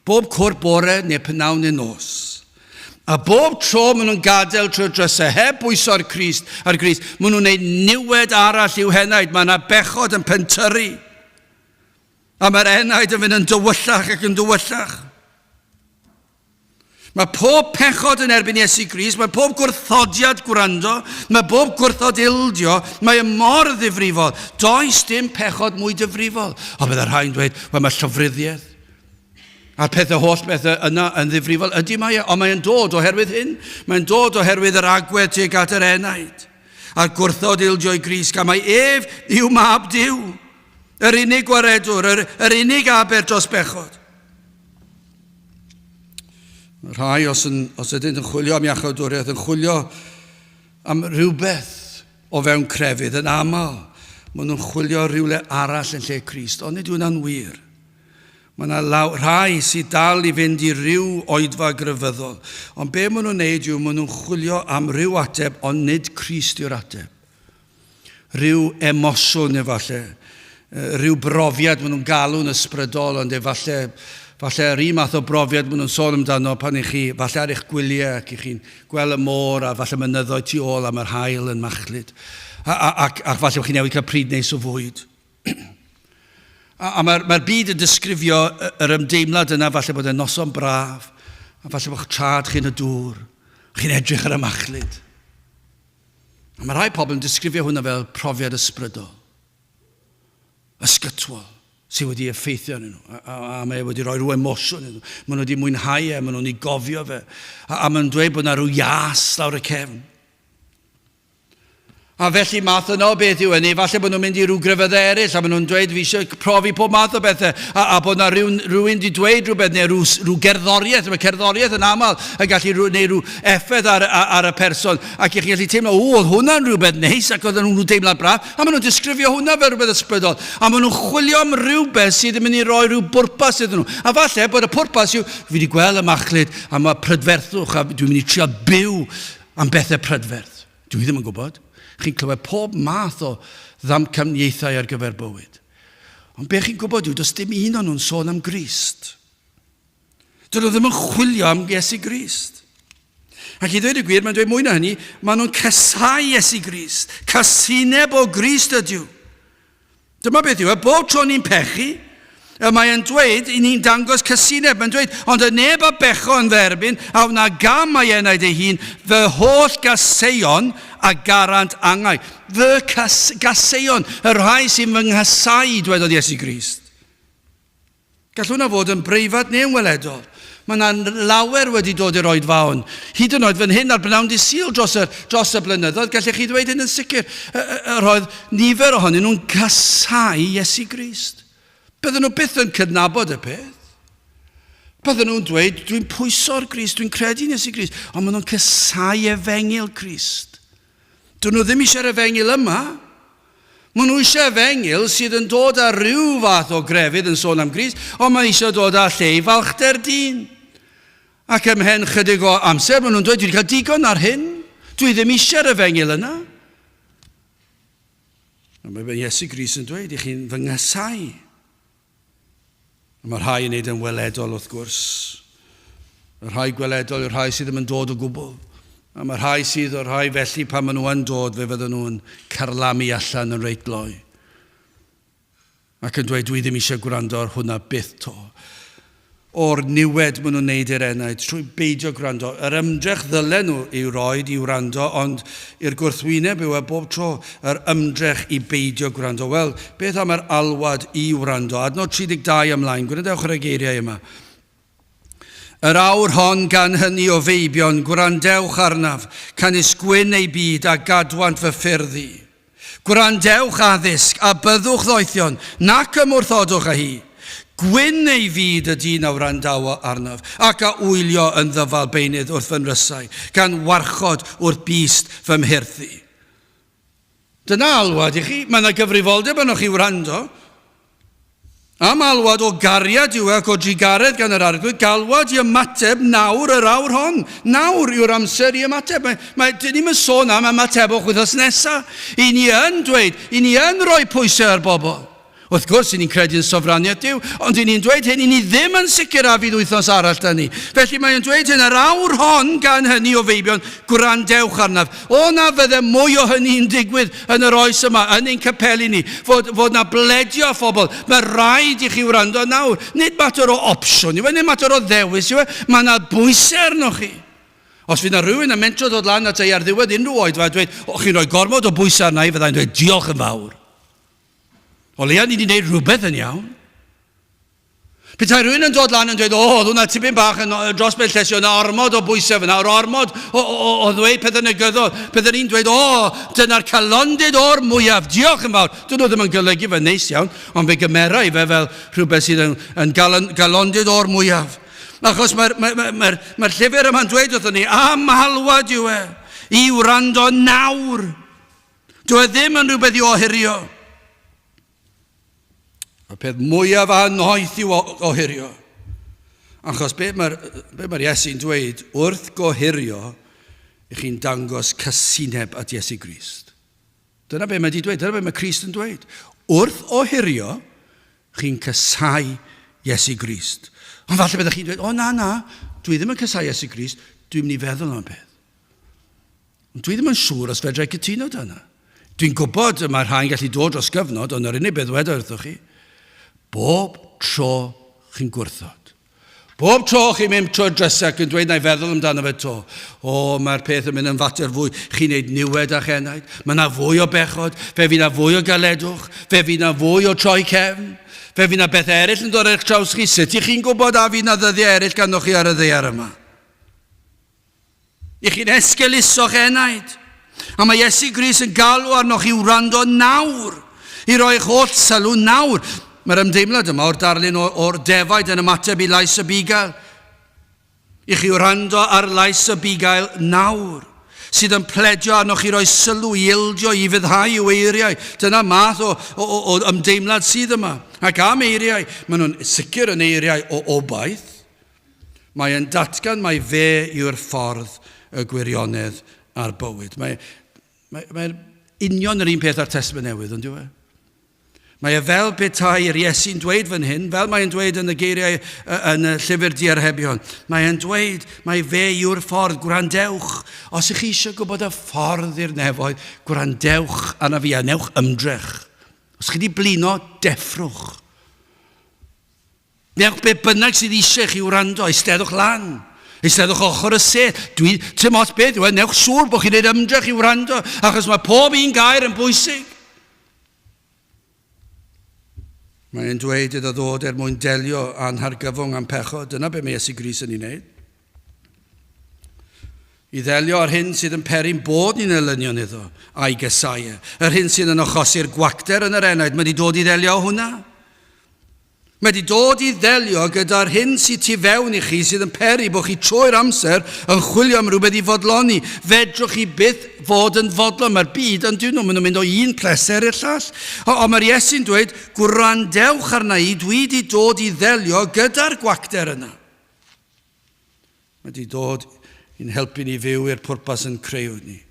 bob cwr bore neu p'nawn neu nos. A bob tro maen nhw'n gadael trwy'r drysau, heb bwyso ar Crist, ar Grist, maen nhw'n gwneud niwed arall i'w henaid. Mae yna bechod yn pentyrru. A mae'r enaid yn fynd yn dywyllach ac yn dywyllach. Mae pob pechod yn erbyn Iesu Grist, mae pob gwrthodiad gwrando, mae bob gwrthod ildio, mae e mor ddifrifol. Does dim pechod mwy difrifol. Ond byddai rhai'n dweud, wel mae llofruddiaeth a'r pethau holl bethau yna yn ddifrifol. Ydy mae e, ond mae'n dod oherwydd hyn. Mae'n dod oherwydd yr agwedd tuag at yr enaid a'r gwrthod ildio i Grist, gan mai ef yw mab Duw, yr unig gwaredwr, yr, yr unig aber dros bechod. Mae rhai, os, yn, os ydynt yn chwilio am iachawdwriaeth, yn chwilio am rhywbeth o fewn crefydd, yn aml, maen nhw'n chwilio rhywle arall yn lle Crist, ond nid yw hwnna'n wir. Mae yna law, rhai sydd dal i fynd i ryw oedfa grefyddol, ond be maen nhw'n neud yw maen nhw'n chwilio am ryw ateb, ond nid Crist yw'r ateb. Rhyw emosiwn efallai, rhyw brofiad maen nhw'n galw'n ysbrydol, ond efallai, falle yr un math o brofiad maen nhw'n sôn amdano pan i chi, falle ar eich gwyliau ac i chi'n gweld y môr a falle mynyddoedd tu ôl am yr haul yn machlud. A, a, ac, ac falle bod chi'n newid cael pryd neis o fwyd. A, a mae'r mae byd yn disgrifio yr ymdeimlad yna, falle bod e'n noson braf, a falle bod trad chi'n y dŵr, chi'n edrych ar y machlud. A mae rhai pobl yn disgrifio hwnna fel profiad ysbrydol, ysgytwol, sydd wedi effeithio arnyn nhw. A, a, a mae e wedi rhoi rhyw emosiwn iddyn nhw. Maen nhw wedi mwynhau e, maen nhw'n ei gofio fe. A, a maen nhw'n dweud bod yna rhyw ias lawr y cefn. A felly math yna o beth yw hynny, falle bod nhw'n mynd i ryw grefyddau eraill a maen nhw'n dweud fi eisiau profi pob math o bethau a, a bod na rhywun, rhywun wedi dweud rhywbeth neu rhyw, rhyw gerddoriaeth, mae cerddoriaeth yn aml yn gallu rhyw, neu rhyw effaith ar, ar, ar y person ac i chi'n gallu teimlo, o, oedd hwnna'n rhywbeth neis ac oedden nhw'n deimlad braf a maen nhw'n disgrifio hwnna fel rhywbeth ysbrydol a maen nhw'n chwilio am rhywbeth sydd yn mynd i roi rhyw bwrpas iddyn nhw a falle bod y pwrpas yw fi wedi gweld y machlud a mae prydferthwch a dwi'n mynd i trio byw am bethau prydferth. Dwi ddim yn gwybod. Chi'n clywed pob math o ddamcaniaethau ar gyfer bywyd. Ond be chi'n gwybod yw, does dim un o'n nhw'n sôn am Grist. Dyn nhw ddim yn chwilio am Iesu Grist. Ac i ddweud y gwir, mae'n dweud mwy na hynny, maen nhw'n casau Iesu Grist. Casineb o Grist ydyw. Dyma beth yw e, bob tro ni'n pechu, y mae e'n dweud, i ni'n dangos casineb, mae'n dweud, ond y neb a becho yn fy erbyn, a wna gam a'i enaid ei hun, fy holl gaseion a garant angau. Fy cas, gaseion, y rhai sy'n fy nghasau, dwedodd Iesu Grist. Gall hwnna fod yn breifat neu'n weledol. Mae yna lawer wedi dod i'r oedfaon. Hyd yn oed fan hyn ar bnawn dydd Sul dros y, dros y blynyddoedd, gallech chi ddweud hyn yn sicr. Yr oedd nifer ohonyn nhw'n casau Iesu Grist. Bydden nhw byth yn cydnabod y peth. Bydden nhw'n dweud, dwi'n pwyso'r Grist, dwi'n credu yn Iesu Grist, ond maen nhw'n casau efengyl Crist. Dyn nhw ddim eisiau'r efengyl yma. Maen nhw eisiau efengyl sydd yn dod â rhyw fath o grefydd yn sôn am Grist, ond mae eisiau dod â lle i falchder dyn. Ac ymhen chydig o amser, maen nhw'n dweud, dwi wedi cael digon ar hyn, dwi ddim eisiau'r efengyl yna. A mae Iesu Grist yn dweud, i chi'n fy nghasau. A mae rhai yn neud yn weledol wrth gwrs. Y rhai gweledol yw'r rhai sydd ddim yn dod o gwbl. A mae rhai sydd o'r rhai felly pan maen nhw yn dod fe fydden nhw'n carlamu allan yn reit gloi. Ac yn dweud dwi ddim eisiau gwrando ar hwnna byth to o'r niwed maen nhw'n neud i'r enaid trwy beidio gwrando. Yr ymdrech ddylen nhw i'w roed i wrando, ond i'r gwrthwyneb yw e bob tro, yr ymdrech i beidio gwrando. Wel, beth am yr alwad i wrando? Adnod 32 ymlaen, gwrandewch ar y geiriau yma. Yr awr hon gan hynny o feibion, gwrandewch arnaf, canys gwyn ei byd a gadwant fy ffyrdd i. Gwrandewch addysg, a byddwch ddoethion, nac ymwrthodwch â hi. Gwyn ei fyd y dyn a wrandawo arnaf, ac a wylio yn ddyfal beunydd wrth fy nrysau, gan warchod wrth byst fy mhyrth i. Dyna alwad i chi. Mae yna gyfrifoldeb arnoch chi wrando. Am alwad o gariad yw e ac o drugaredd gan yr Arglwydd, galwad i ymateb nawr yr awr hon. Nawr yw'r amser i ymateb. Mae, mae, dyn ni'n sôn am ymatebwch wythnos nesaf. I ni yn dweud, i ni yn rhoi pwysau ar bobl. Wrth gwrs, i ni'n credu yn sofraniaeth Duw, ond i ni'n dweud hyn, i ni ddim yn sicr a fydd wythnos arall da ni. Felly mae'n dweud hyn, yr awr hon gan hynny o feibion, gwrandewch arnaf. O na fydde mwy o hynny'n digwydd yn yr oes yma, yn ein capeli ni, fod, fod na bledio â phobl. Mae rhaid i chi wrando nawr. Nid mater o opsiwn yw e, nid mater o ddewis yw e, mae yna bwysau arnoch chi. Os fydd na rhywun yn mentro dod lan at ei ar ddiwedd unrhyw oedfa a dweud, o, chi'n rhoi gormod o bwysau arna i, fyddai'n dweud, diolch yn fawr. O leia ni wedi gwneud rhywbeth yn iawn. Petai rhywun yn dod lan yn dweud, o, oedd hwnna tipyn bach yn dros ben llesi, oedd ormod o bwysau fyna, oedd ormod o, o, o ddweud pethau negyddol. Pethau ni'n dweud, o, dyna'r calondid o'r mwyaf, diolch yn fawr. Dyn nhw ddim yn golygu fe neis iawn, ond fe gymera i fe fel rhywbeth sydd yn, yn galon, galondid o'r mwyaf. Achos mae'r mae, mae, mae, mae llyfr yma'n dweud wrthon ni, am alwad yw e, i wrando nawr. Dyw e ddim yn rhywbeth i ohirio. Y peth mwyaf annoeth yw ohirio. Achos be mae'r be mae Iesu'n dweud wrth gohirio, i chi'n dangos casineb at Iesu Grist. Dyna be mae wedi dweud, dyna be mae Crist yn dweud. Wrth ohirio, chi'n casau Iesu Grist. Ond falle byddwch chi'n dweud, o na, na, dwi ddim yn casau Iesu Grist, dwi'n mynd i feddwl am y peth. Ond dwi ddim yn siŵr os fedra i cytuno 'da hynna. Dwi'n gwybod y mae rhai'n gallu dod dros gyfnod, ond yr unig beth ddweda wrthoch chi, bob tro chi'n gwrthod, bob tro chi'n mynd trwy'r drysau ac yn dweud na i feddwl amdano fe to, o, mae'r peth yn mynd yn fater fwy, chi'n neud niwed â'ch enaid, mae yna fwy o bechod, fe fydd yna fwy o galedwch, fe fydd yna fwy o troi cefn, fe fydd yna bethau eraill yn dod ar eich traws chi, sut i chi'n gwybod a fydd yna ddyddiau eraill ganddoch chi ar y ddaear yma? I chi'n esgeuluso'ch enaid. A mae Iesu Grist yn galw arnoch i wrando nawr, i roi eich holl sylw nawr. Mae'r ymdeimlad yma o'r darlun o'r defaid yn ymateb i lais y bugail. I chi wrando ar lais y bugail nawr, sydd yn pledio arnoch i roi sylw, i ildio, i fyddhau i'w eiriau. Dyna math o, o, o, o ymdeimlad sydd yma. Ac am eiriau, maen nhw'n sicr yn eiriau o obaith. Mae e'n datgan mai fe yw'r ffordd, y gwirionedd a'r bywyd. Mae, mae, mae'n union yr un peth â'r Testament Newydd, ond yw e? Mae e fel petai'r Iesu'n dweud fan hyn, fel mae'n dweud yn y geiriau yn y llyfr diarhebion. Mae e'n dweud, mae fe yw'r ffordd, gwrandewch. Os ych chi eisiau gwybod y ffordd i'r nefoedd, gwrandewch arna fi a newch ymdrech. Os chi wedi blino, deffrwch. Newch be bynnag sydd eisiau chi wrando, eisteddwch lan. Eisteddwch ochr y sedd. Dwi, ti'n ots beth yw e, newch siŵr bod chi'n gwneud ymdrech i wrando, achos mae pob un gair yn bwysig. Mae'n dweud iddo ddod er mwyn delio â'n hargyfwng a'n pechod. Dyna be mae Iesu Grist yn ei wneud. I ddelio â'r hyn sydd yn peri'n bod ni'n elynion iddo a'i gesau e. Yr hyn sydd yn achosi'r gwacter yn yr enaid, mae wedi dod i ddelio â hwnna. Mae wedi dod i ddelio gyda'r hyn sydd tu fewn i chi sydd yn peri bod chi trwy'r amser yn chwilio am rhywbeth i fodloni. Fedrwch chi byth fod yn fodlon. Mae'r byd yn dyn nhw, maen nhw'n mynd o un pleser i'r llall. Ond mae'r Iesu'n dweud, gwrandewch arna i, dwi wedi dod i ddelio gyda'r gwacter yna. Mae wedi dod i'n helpu ni fyw i'r pwrpas yn creuwyd ni.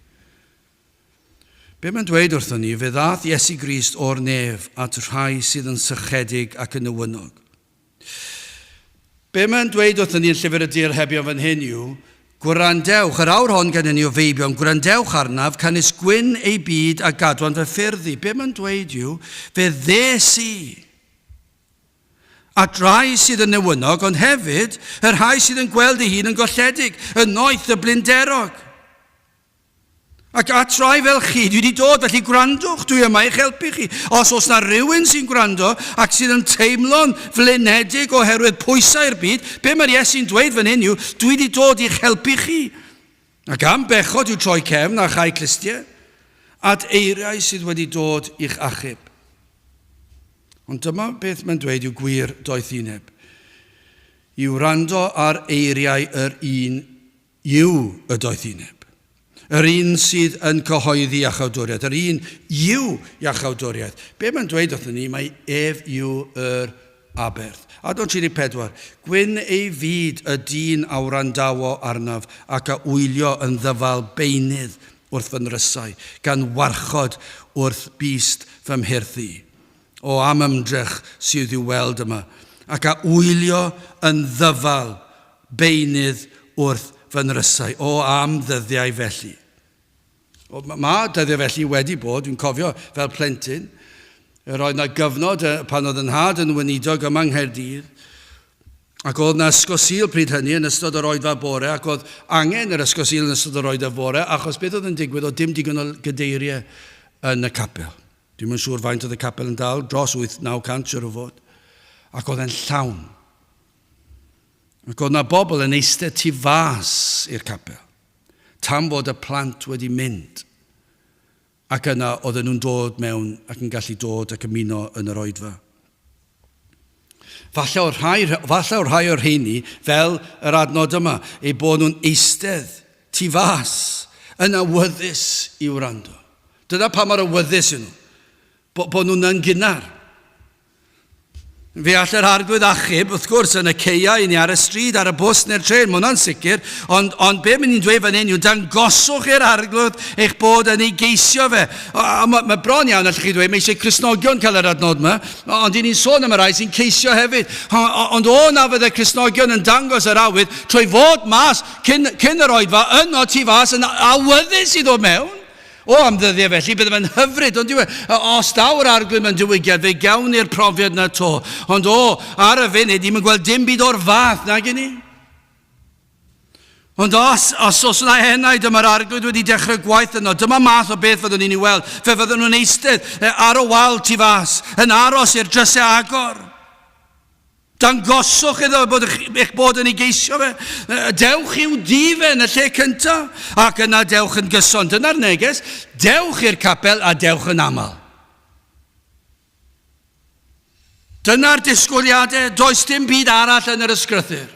Be mae'n dweud wrthon ni, fe ddaeth Iesu Grist o'r nef at rhai sydd yn sychedig ac yn newynog. Be mae'n dweud wrthon ni yn llyfr y Diarhebion fan hyn yw, gwrandewch, yr awr hon gennym ni o feibion, gwrandewch arnaf, canys gwyn ei byd a gadwan fy ffyrdd i. Be mae'n dweud yw, fe ddes i at rai sydd yn newynog, ond hefyd y rhai sydd yn gweld ei hun yn golledig, y noeth, y blinderog. Ac at rai fel chi, dwi wedi dod, felly gwrandwch, dwi yma i'ch helpu chi. Os oes na rhywun sy'n gwrando ac sydd yn teimlo'n flinedig oherwydd pwysau'r byd, be mae'r Iesu'n dweud fan hyn yw, dwi wedi dod i'ch helpu chi. Ac am bechod yw troi cefn a chau clustiau, at eiriau sydd wedi dod i'ch achub. Ond dyma beth mae'n dweud yw gwir doethineb. I wrando ar eiriau yr un yw y doethineb. Yr un sydd yn cyhoeddi iachawdwriaeth, yr un yw iachawdwriaeth. Be mae'n dweud wrthyn ni, mae ef yw yr aberth. Adnod 34. Gwyn ei fyd y dyn a wrandawo arnaf ac a wylio yn ddyfal beunydd wrth fy nrysau, gan warchod wrth bist fy mhyrth i. O am ymdrech sydd i'w weld yma, ac a wylio yn ddyfal beunydd wrth fy nrysau. O, am ddyddiau felly. O, mae dyddiau felly wedi bod, dwi'n cofio fel plentyn, yr oedd na gyfnod pan oedd yn nhad yn weinidog yma yng Nghaerdydd, ac oedd na ysgol Sul pryd hynny yn ystod yr oedfa bore, ac oedd angen yr ysgol Sul yn ystod yr oedfa bore, achos beth oedd yn digwydd, oedd dim digon o gadeiriau yn y capel. Dwi'm yn siŵr faint oedd y capel yn dal, dros 8-900 siŵr o fod. Ac oedd e'n llawn. Ac oedd 'na bobl yn eistedd tu fas i'r capel, tan fod y plant wedi mynd. Ac yna oedden nhw'n dod mewn ac yn gallu dod ac ymuno yn yr oedfa. Falle o'r rhai, falle o'r rhai o'r rheini, fel yr adnod yma, eu bod nhw'n eistedd tu fas, yn awyddus i wrando. Dyna pa mor awyddus yw nhw, bod, bod nhw'n yngynar. Fe all yr arglwydd achub, wrth gwrs, yn y ceiau neu ar y stryd, ar y bws neu'r trên, mae hwnna'n sicr, ond, ond be mynd i'n dweud fan hyn yw dangoswch i'r arglwydd eich bod yn ei geisio fe. A, a mae, mae bron iawn, allwch chi ddweud, mae eisiau Cristnogion cael yr adnod yma, ond i ni'n sôn am y rhai sy'n ceisio hefyd. Ond o na fydde Cristnogion yn dangos yr awydd trwy fod mas cyn, cyn yr oedfa, yno tu fas yn awyddus i ddod mewn. O, am ddyddiau felly, bydde fe'n hyfryd, ond yw e, os daw'r arglwydd mewn diwygiad, fe gawn ni'r profiad na to. Ond o, ar y funud, ni'n gweld dim byd o'r fath, nag i ni? Ond os, os oes yna enaid, dyma'r arglwydd wedi dechrau gwaith yno, dyma math o beth fyddwn ni'n ei weld. Fe fyddwn nhw'n eistedd ar y wal tu fas, yn aros i'r drysau agor. Dangoswch iddo bod eich bod yn ei geisio fe. Dewch i'w dŷ fe yn y lle cyntaf, ac yna dewch yn gyson. Dyna'r neges. Dewch i'r capel a dewch yn aml. Dyna'r disgwyliadau. Does dim byd arall yn yr ysgrythur.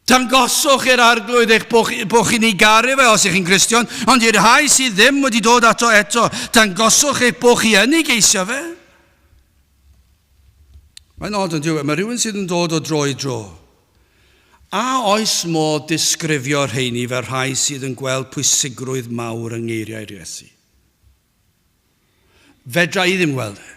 Dangoswch i'r Arglwydd eich bod, bod chi'n ei garu fe os ych chi'n Gristion, ond i'r rhai sydd ddim wedi dod ato eto, dangoswch eich bod chi yn ei geisio fe. Mae'n od yn diwedd, mae rhywun sydd yn dod o dro i dro. A oes modd disgrifio rheini fel rhai sydd yn gweld pwysigrwydd mawr yng ngeiriau'r Iesu? Fedra i ddim gweld e.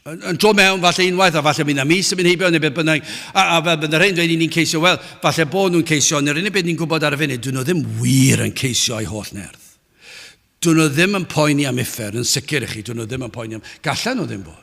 Yn dod mewn falle unwaith, a falle mynd am mis yn mynd heibio, neu beth bynnag, a, a fel bydd y rhain dweud, ni'n ceisio, wel, falle bod nhw'n ceisio, ond yr unig beth ni'n gwybod ar y funud, dyn nhw ddim wir yn ceisio eu holl nerth. Dyn nhw ddim yn poeni am uffern, yn sicr i chi, dyn nhw ddim yn poeni am... Gallan nhw ddim bod.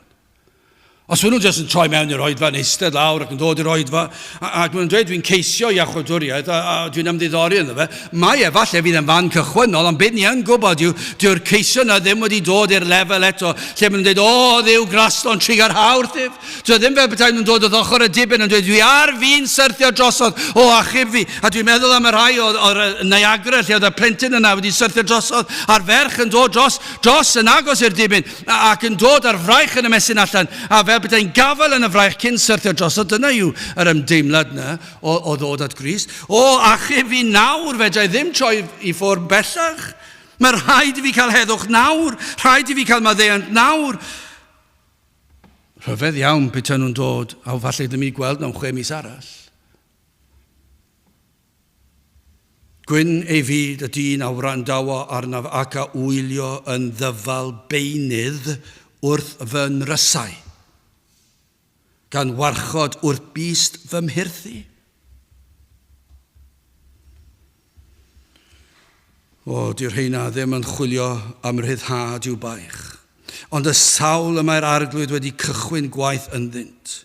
Os maen nhw jyst yn troi mewn i'r oedfa, yn eistedd lawr ac yn dod i'r oedfa, ac maen nhw'n dweud dwi'n ceisio iachawdwriaeth a, a dwi'n ymddiddori ynddo fe, mae e falle fydd yn fan cychwynnol, ond beth ni yn gwybod yw, dyw'r ceisio na ddim wedi dod i'r lefel eto, lle maen nhw'n dweud, o, Dduw graslon, trugarha wrthyf. Dyw e ddim fel petai nhw'n dod wrth ochr y dibyn yn dweud, dwi ar fin syrthio drosodd, o achub fi. A dwi'n meddwl am y rhai o'r, or Niagara lle oedd y plentyn yna wedi syrthio drosodd, a'r ferch yn dod dros, dros yn agos i'r dibyn, ac yn dod ar fraich yn ymestyn allan, a fel petai'n gafael yn y fraich cyn syrthio drosodd. Dyna yw yr ymdeimlad yna o, o ddod at Grist. O, achub fi nawr, fedra i ddim troi i ffwrdd bellach. Mae rhaid i fi cael heddwch nawr, rhaid i fi cael maddeuant nawr. Rhyfedd iawn petai nhw'n dod, a falle ddim i gweld mewn chwe mis arall. Gwyn ei fyd y dyn a wrandawo arnaf ac a wylio yn ddyfal beunydd wrth fy nrysau, gan warchod wrth bist fy mhyrthu. O, dy'r rheina ddim yn chwilio am rhyddhad i'w baich, ond y sawl y mae'r Arglwydd wedi cychwyn gwaith ynddynt.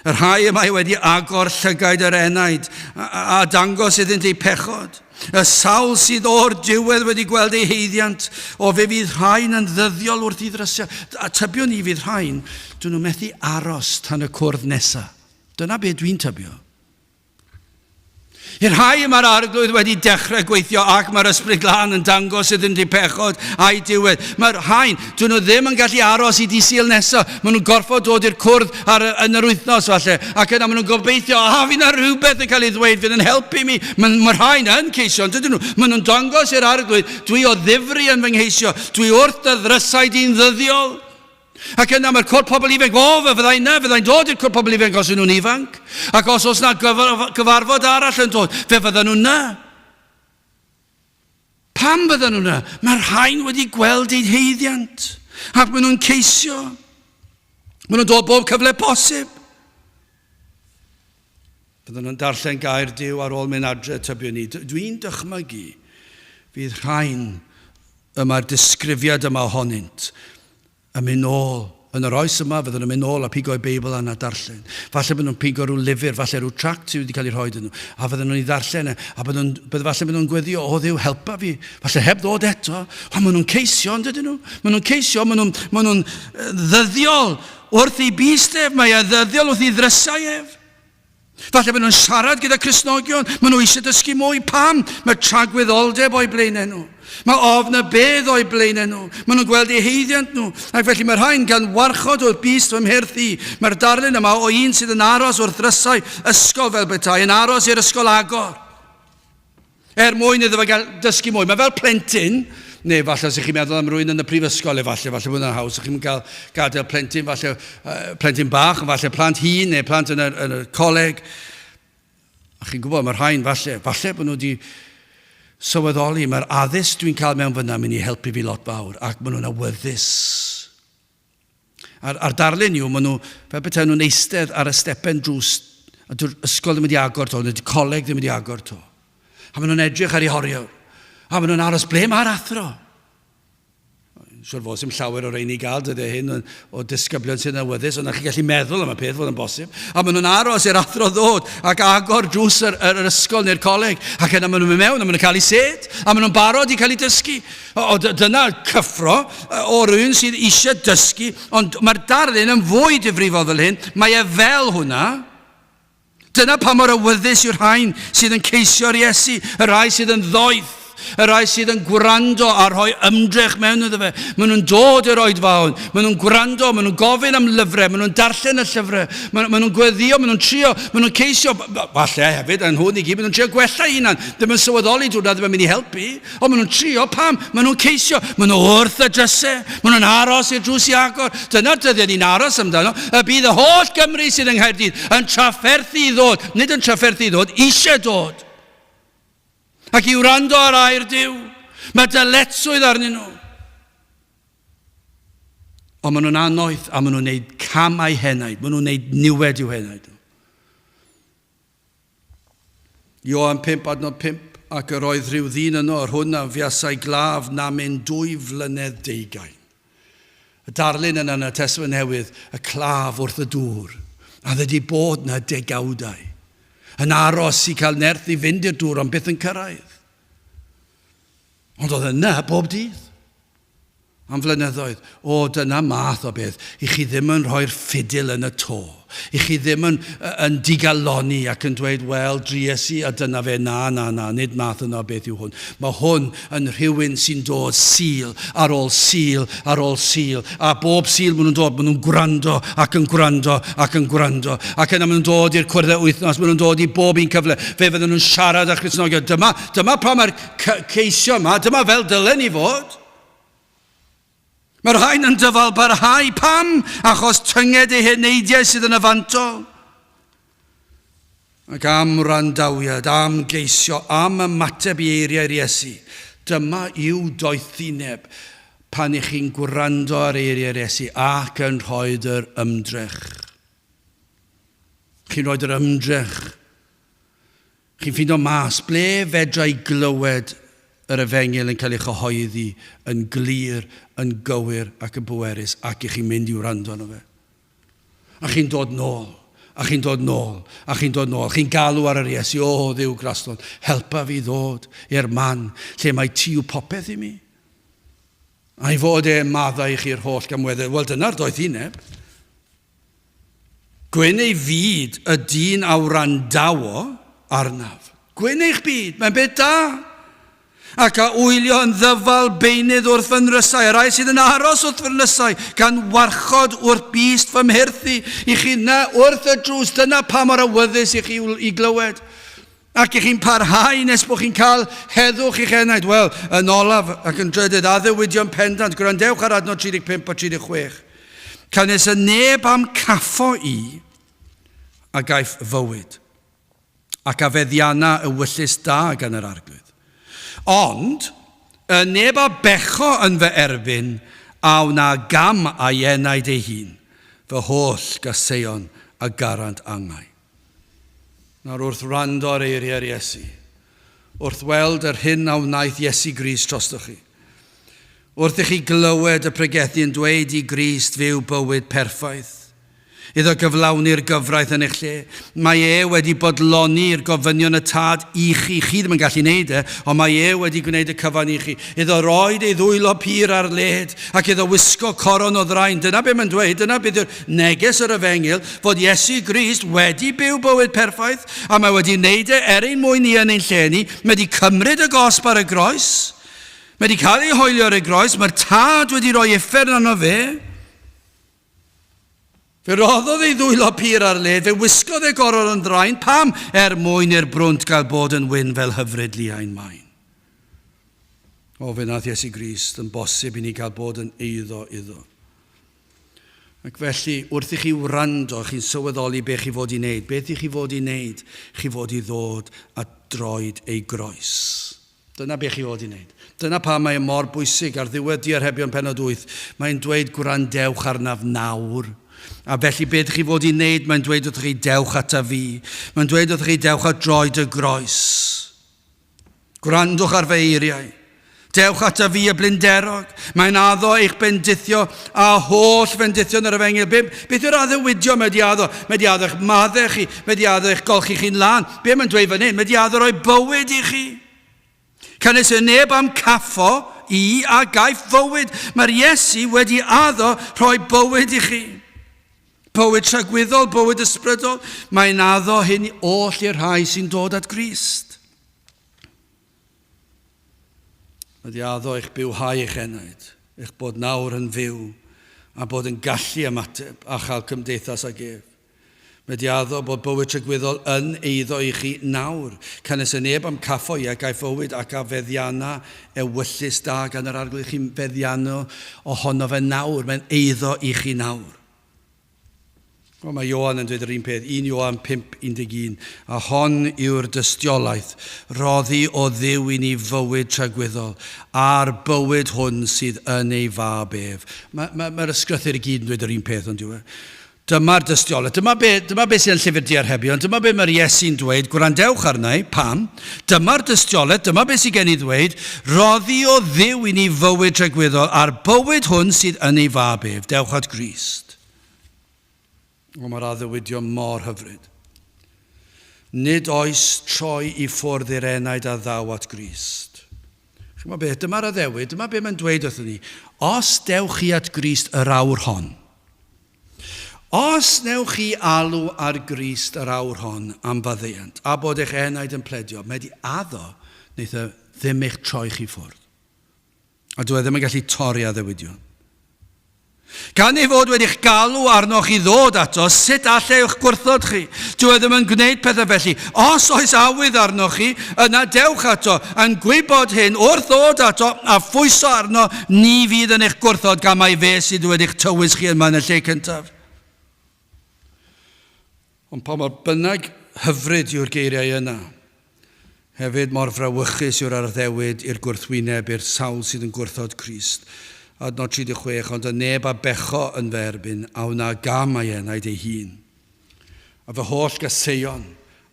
Y rhai y mae wedi agor llygaid yr enaid a, a dangos iddynt eu pechod. Y sawl sydd o'r diwedd wedi gweld eu heiddiant, o fe fydd rhain yn ddyddiol wrth i ddrysiau. A tybiwn i fydd rhain, dyn nhw methu aros tan y cwrdd nesaf. Dyna be dwi'n tybio. I'r rhai y mae'r Arglwydd wedi dechrau gweithio ac mae'r Ysbryd Glân yn dangos iddynt eu pechod a'i diwedd. Mae'r rhain, dyn nhw ddim yn gallu aros i di Sul nesaf. Maen nhw'n gorfod dod i'r cwrdd ar, yn yr wythnos falle. Ac yna maen nhw'n gobeithio, a fi na rhywbeth yn cael ei ddweud fydd yn helpu mi. Mae'r mae rhain yn ceisio, ond dydyn nhw. Maen nhw'n dangos i'r Arglwydd, dwi o ddifri yn fy ngheisio, dwi wrth dy ddrysau di'n ddyddiol. Ac yna mae'r cwr pobl ifanc, o, fe fyddai yna, fyddai'n dod i'r cwr pobl ifanc os ydyn nhw'n ifanc. Ac os oes yna gyfarfod arall yn dod, fe fyddan nhw yna. Pam fyddan nhw yna? Mae'r rhain wedi gweld eu heiddiant. Ac maen nhw'n ceisio. Maen nhw'n dod bob cyfle posib. Byddan nhw'n darllen gair Duw ar ôl mynd adre, tybiwn i. Dwi'n dychmygu fydd rhain y mae'r disgrifiad yma ohonynt yn mynd nôl yn yr oes yma, fydden nhw'n mynd nôl a pigo'u Beibl lan a darllen. Falle bod nhw'n pigo rhyw lyfr, falle rhyw tract sydd wedi cael ei rhoi iddyn nhw, a fydden nhw'n ei ddarllen e, a bydden nhw'n, bydde, falle bydden nhw'n gweddio, o Dduw, helpa fi. Falle heb ddod eto, ond maen nhw'n ceisio, yn dydyn nhw? Maen nhw'n ceisio, maen nhw'n, maen nhw'n ddyddiol wrth ei bist ef, mae e ddyddiol wrth ei ddrysau ef. Falle bod nhw'n siarad gyda Cristnogion, maen nhw eisiau dysgu mwy. Pam? Mae tragwyddoldeb o'i blaenau nhw. Mae ofn y bedd o'i blaenau nhw. Maen nhw'n gweld eu heiddiant nhw. Ac felly mae rhain gan warchod o'r bist fy mherth i. Mae'r darlun yma o un sydd yn aros wrth ddrysau ysgol fel petai, yn aros i'r ysgol agor. Er mwyn iddo fe gael dysgu mwy. Mae fel plentyn, neu falle os ych chi'n meddwl am rwy'n yn y prifysgol, efallai, falle bod yna'n haws, ych chi'n cael gadael plentyn, falle plentyn bach, falle plant hŷn, neu plant yn y, yn y coleg. A chi'n gwybod, mae rhain falle, falle bod nhw wedi sylweddoli, mae'r addysg dwi'n cael mewn fyna mynd i helpu fi lot fawr, ac maen nhw'n awyddus. A'r, a'r darlun yw, maen nhw, fel petai nhw'n eistedd ar y stepen drws, a dyw'r ysgol ddim wedi agor to, neu'r coleg ddim wedi agor to. A maen nhw'n edrych ar eu horiawr. A maen nhw'n aros, ble mae'r athro? Siwr fod sy'n llawer o rein i gael dyddiau hyn o disgyblion sy'n awyddus, ond chi'n gallu meddwl am y peth fod yn bosib. A maen nhw'n aros i'r athro ddod ac agor drws yr, yr, yr ysgol neu'r coleg, ac yna maen nhw'n mynd mewn a maen nhw'n cael eu sed, a maen nhw'n barod i cael eu dysgu. O, o, dyna cyffro o rywun sydd eisiau dysgu, ond mae'r darlun yn fwy difrifol fel hyn, mae e fel hwnna. Dyna pa mor awyddus yw'r rhain sydd yn ceisio'r Iesu, y rhai sydd yn ddoeth, y rhai sydd yn gwrando a rhoi ymdrech mewn iddo fe. Maen nhw'n dod i'r oedfaon, maen nhw'n gwrando, maen nhw'n gofyn am lyfrau, maen nhw'n darllen y llyfrau, maen, maen nhw'n gweddio, maen nhw'n trio, maen nhw'n ceisio, falle hefyd, yn hwn i gyd, maen nhw'n trio gwella hunan, ddim yn sylweddoli drwy'n ddim yn mynd i helpu. Ond maen nhw'n trio, pam? Maen nhw'n ceisio, maen nhw wrth y drysau, maen nhw'n aros i'r drws i agor. Dyna'r dyddiau ni'n aros amdano, y bydd y holl Gymru sydd yng Nghaerdydd yn trafferthu i ddod, nid yn trafferthu i ddod, eisiau dod. Ac i wrando ar air Duw. Mae dyletswydd arnyn nhw. Ond maen nhw'n annoeth a maen nhw'n gwneud camau henaid, maen nhw'n gwneud niwed i'w henaid nhw. Ioan 5 adnod 5, Ac yr oedd rhyw ddyn yno, yr hwn a fuasai glaf namyn dwy flynedd deugain. Y darlun yna yn y Testament Newydd, y claf wrth y dŵr, a oedd wedi bod yna degawdau, yn aros i cael nerth i fynd i'r dŵr, ond byth yn cyrraedd. Ond oedd yna bob dydd. Am flynyddoedd. O, dyna math o beth. I chi ddim yn rhoi'r ffidil yn y to. I chi ddim yn, yn digalonni ac yn dweud, wel, dries i a dyna fe. Na, na, na, nid math yna o beth yw hwn. Mae hwn yn rhywun sy'n dod Sul ar ôl Sul ar ôl Sul. A bob Sul maen nhw'n dod, maen nhw'n gwrando ac yn gwrando ac yn gwrando. Ac yna maen nhw'n dod i'r cwrddau wythnos, maen nhw'n dod i bob un cyfle. Fe fydden nhw'n siarad â Christnogion. Dyma, dyma pa mae'r ceisio yma, dyma fel dylen ni fod. Mae'r rhain yn dyfal barhau. Pam? Achos tynged eu heneidiau sydd yn y fantol. Ac am wrandawiad, am geisio, am ymateb i eiriau'r Iesu. Dyma yw doethineb pan ych chi'n gwrando ar eiriau'r Iesu ac yn rhoi yr ymdrech. Chi'n rhoi yr ymdrech. Chi'n ffindo mas ble fedra i glywed yr efengyl yn cael ei chyhoeddi yn glir, yn gywir ac yn bwerus ac i chi'n mynd i wrando arno fe. A chi'n dod nôl, a chi'n dod nôl, a chi'n dod nôl. Chi'n galw ar yr Iesu, o Dduw graslon, helpa fi ddod i'r man lle mae ti yw popeth i mi. A'i fod e'n maddau i chi'r holl gamweddau. Wel, dyna'r doethineb. Gwyn ei fyd y dyn a wrandawo arnaf. Gwyn eich byd, mae'n beth da. Ac a wylio yn ddyfal beunydd wrth fy nrysau, y rhai sydd yn aros wrth fy nrysau, gan warchod wrth bist fy mherthi, i chi na wrth y drws, dyna pa mor awyddus i chi i glywed. Ac i chi'n parhau nes bod chi'n cael heddwch i'ch enaid. Wel, yn olaf ac yn drydydd, addewidion pendant, gwrandewch ar adnod 35 a 36. Canys y neb am caffo i a gaiff fywyd, ac a feddianna ewyllys da gan yr Arglwydd. Ond, y neb a becho yn fy erbyn a wna gam a'i enaid ei hun, fy holl gaseion a garant angau. Nawr wrth wrando ar eiriau'r Iesu, wrth weld yr hyn a wnaeth Iesu Grist drostoch chi, wrth i chi glywed y pregethu yn dweud i Grist fyw bywyd perffaith, iddo gyflawni'r gyfraith yn eich lle, mae e wedi bodloni'r gofynion y Tad i chi. Chi ddim yn gallu wneud e, ond mae e wedi gwneud y cyfan i chi. Iddo roed ei ddwylo pur ar led, ac iddo wisgo coron o ddrain. Dyna be mae'n dweud, dyna beth yw'r neges yr efengyl, fod Iesu Grist wedi byw bywyd perffaith, a mae wedi wneud e er ein mwyn ni yn ein lle ni. Mae wedi cymryd y gosb ar y groes. Mae wedi cael ei hoelio ar y groes. Mae'r Tad wedi rhoi uffern arno fe. Fe roddodd ei ddwylo pur ar led, fe wisgodd ei goror yn ddrain. Pam? Er mwyn i'r brwnt gael bod yn wyn fel hyfryd liain main. O, fe wnaeth Iesu Grist yn bosib i ni gael bod yn eiddo iddo. Ac felly, wrth i chi wrando, chi'n sylweddoli be chi fod i wneud. Beth i chi fod i wneud? Chi fod i ddod at droed ei groes. Dyna be chi fod i wneud. Dyna pam mae e mor bwysig ar ddiwedd Diarhebion pennod 8. Mae'n dweud gwrandewch arnaf nawr. A felly beth chi fod i wneud? Mae'n dweud wrthych chi dewch ata fi. Mae'n dweud wrthych chi dewch at droed y groes. Gwrandwch ar fy eiriau. Dewch ata fi y blinderog. Mae'n addo eich bendithio a holl fendithion yr efengyl. Be, beth yw'r addewidion mae wedi addo? Mae wedi addo eich maddau chi, mae wedi addo eich golchi chi'n lân. Be mae'n dweud fan hyn? Mae wedi addo rhoi bywyd i chi. Canys y neb am caffo i a gaiff fywyd. Mae'r Iesu wedi addo rhoi bywyd i chi. Bywyd tragwyddol, bywyd ysbrydol. Mae'n addo hyn oll i'r rhai sy'n dod at Grist. Mae wedi addo eich bywhau eich enaid, eich bod nawr yn fyw a bod yn gallu ymateb a chael cymdeithas ag ef. Mae wedi addo bod bywyd tragwyddol yn eiddo i chi nawr. Canys y neb am caffo i a gaiff fywyd ac a feddianna ewyllys da gan yr Arglwydd. Chi'n feddiannu ohono fe nawr. Mae'n eiddo i chi nawr. Wel, mae Ioan yn dweud yr un peth, 1 Ioan 5:11, a hon yw'r dystiolaeth, roddi o Dduw i ni fywyd tragwyddol, a'r bywyd hwn sydd yn ei fab ef. Mae'r mae, mae ysgrythur i gyd yn dweud yr un peth, ond yw e? Dyma'r dystiolaeth, dyma be, dyma be sy'n llyfr diarhebion, dyma be mae'r Iesu'n dweud, gwrandewch arna i, pam? Dyma'r dystiolaeth, dyma be sydd gen i ddweud, roddi o Dduw i ni fywyd tragwyddol, a'r bywyd hwn sydd yn ei fab ef. Dewch at Grist. O, mae'r addewidion mor hyfryd. Nid oes troi i ffwrdd i'r enaid a ddaw at Grist. Chi'n gwybod beth, dyma'r addewid, dyma beth mae'n dweud wrthyn ni. Os dewch chi at Grist yr awr hon, os newch chi alw ar Grist yr awr hon am faddeuant, a bod eich enaid yn pledio, mae wedi addo, wneith e ddim eich troi chi ffwrdd. A dw e ddim yn gallu torri addewidion. Gan ei fod wedi'ch galw arnoch i ddod ato, sut allai eich gwrthod chi? Dw e ddim yn gwneud pethau felly. Os oes awydd arnoch chi, yna dewch ato, yn gwybod hyn, wrth ddod ato a phwyso arno, ni fydd yn eich gwrthod gan mai fe sydd wedi'ch tywys chi yma yn y lle cyntaf. Ond pa mor bynnag hyfryd yw'r geiriau yna, hefyd mor frawychus yw'r arddewid i'r gwrthwyneb i'r sawl sydd yn gwrthod Crist. Adnod 36, Ond y neb a becho yn fy erbyn, a wna gam a'i enaid ei hun. A fy holl gaseion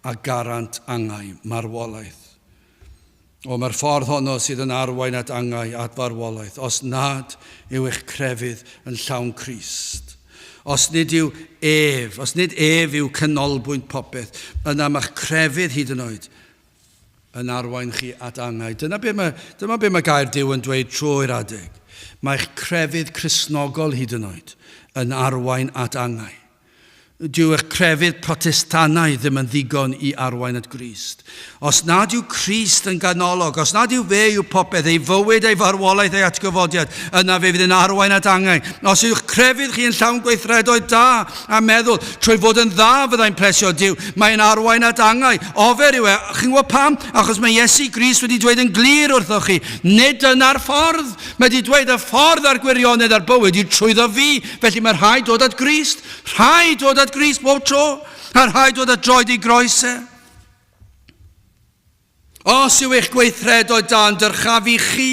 a garant angau marwolaeth. O, mae'r ffordd honno sydd yn arwain at angau, at farwolaeth, os nad yw eich crefydd yn llawn Crist. Os nid yw ef, os nid ef yw canolbwynt popeth, yna mae'ch crefydd hyd yn oed yn arwain chi at angau. Dyna be mae, dyma be mae gair Duw yn dweud trwy'r adeg. Mae'ch crefydd Cristnogol hyd yn oed yn arwain at angau. Dyw eich crefydd Protestannaidd ddim yn ddigon i arwain at Grist. Os nad yw Crist yn ganolog, os nad yw fe yw popeth, ei fywyd, ei farwolaeth, ei atgyfodiad, yna fe fydd yn arwain at angau. Os yw'ch crefydd chi yn llawn gweithredoedd da a meddwl, trwy fod yn dda fyddai'n plesio Duw, mae'n arwain at angau. Ofer yw e. Chi'n gwybod pam? Achos mae Iesu Grist wedi dweud yn glir wrthoch chi, nid dyna'r ffordd. Mae wedi dweud y ffordd a'r gwirionedd a'r bywyd yw trwyddo fi. Felly mae rhaid dod at Grist. Rhaid dod at Grist bob tro. A rhaid dod at droed ei groes e. Os yw eich gweithredoedd da yn dyrchafu chi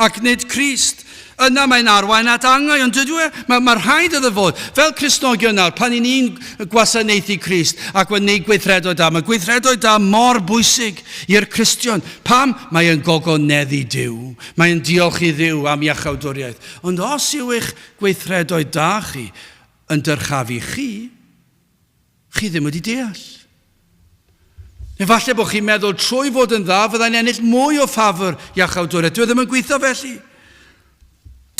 ac nid Crist, yna mae'n arwain at angau, ond dydw e? Mae, mae rhaid iddo fod. Fel Cristnogion nawr, pan i ni'n gwasanaethu Crist ac yn gwneud gweithredoedd da, mae gweithredoedd da mor bwysig i'r Cristion. Pam? Mae yn gogoneddu Duw. Mae yn diolch i Dduw am iachawdwriaeth. Ond os yw eich gweithredoedd da chi yn dyrchafu chi, chi ddim wedi deall. Efallai bod chi'n meddwl trwy fod yn dda fyddai'n ennill mwy o ffafr iachawdwriaeth. Dwi e ddim yn gweithio felly.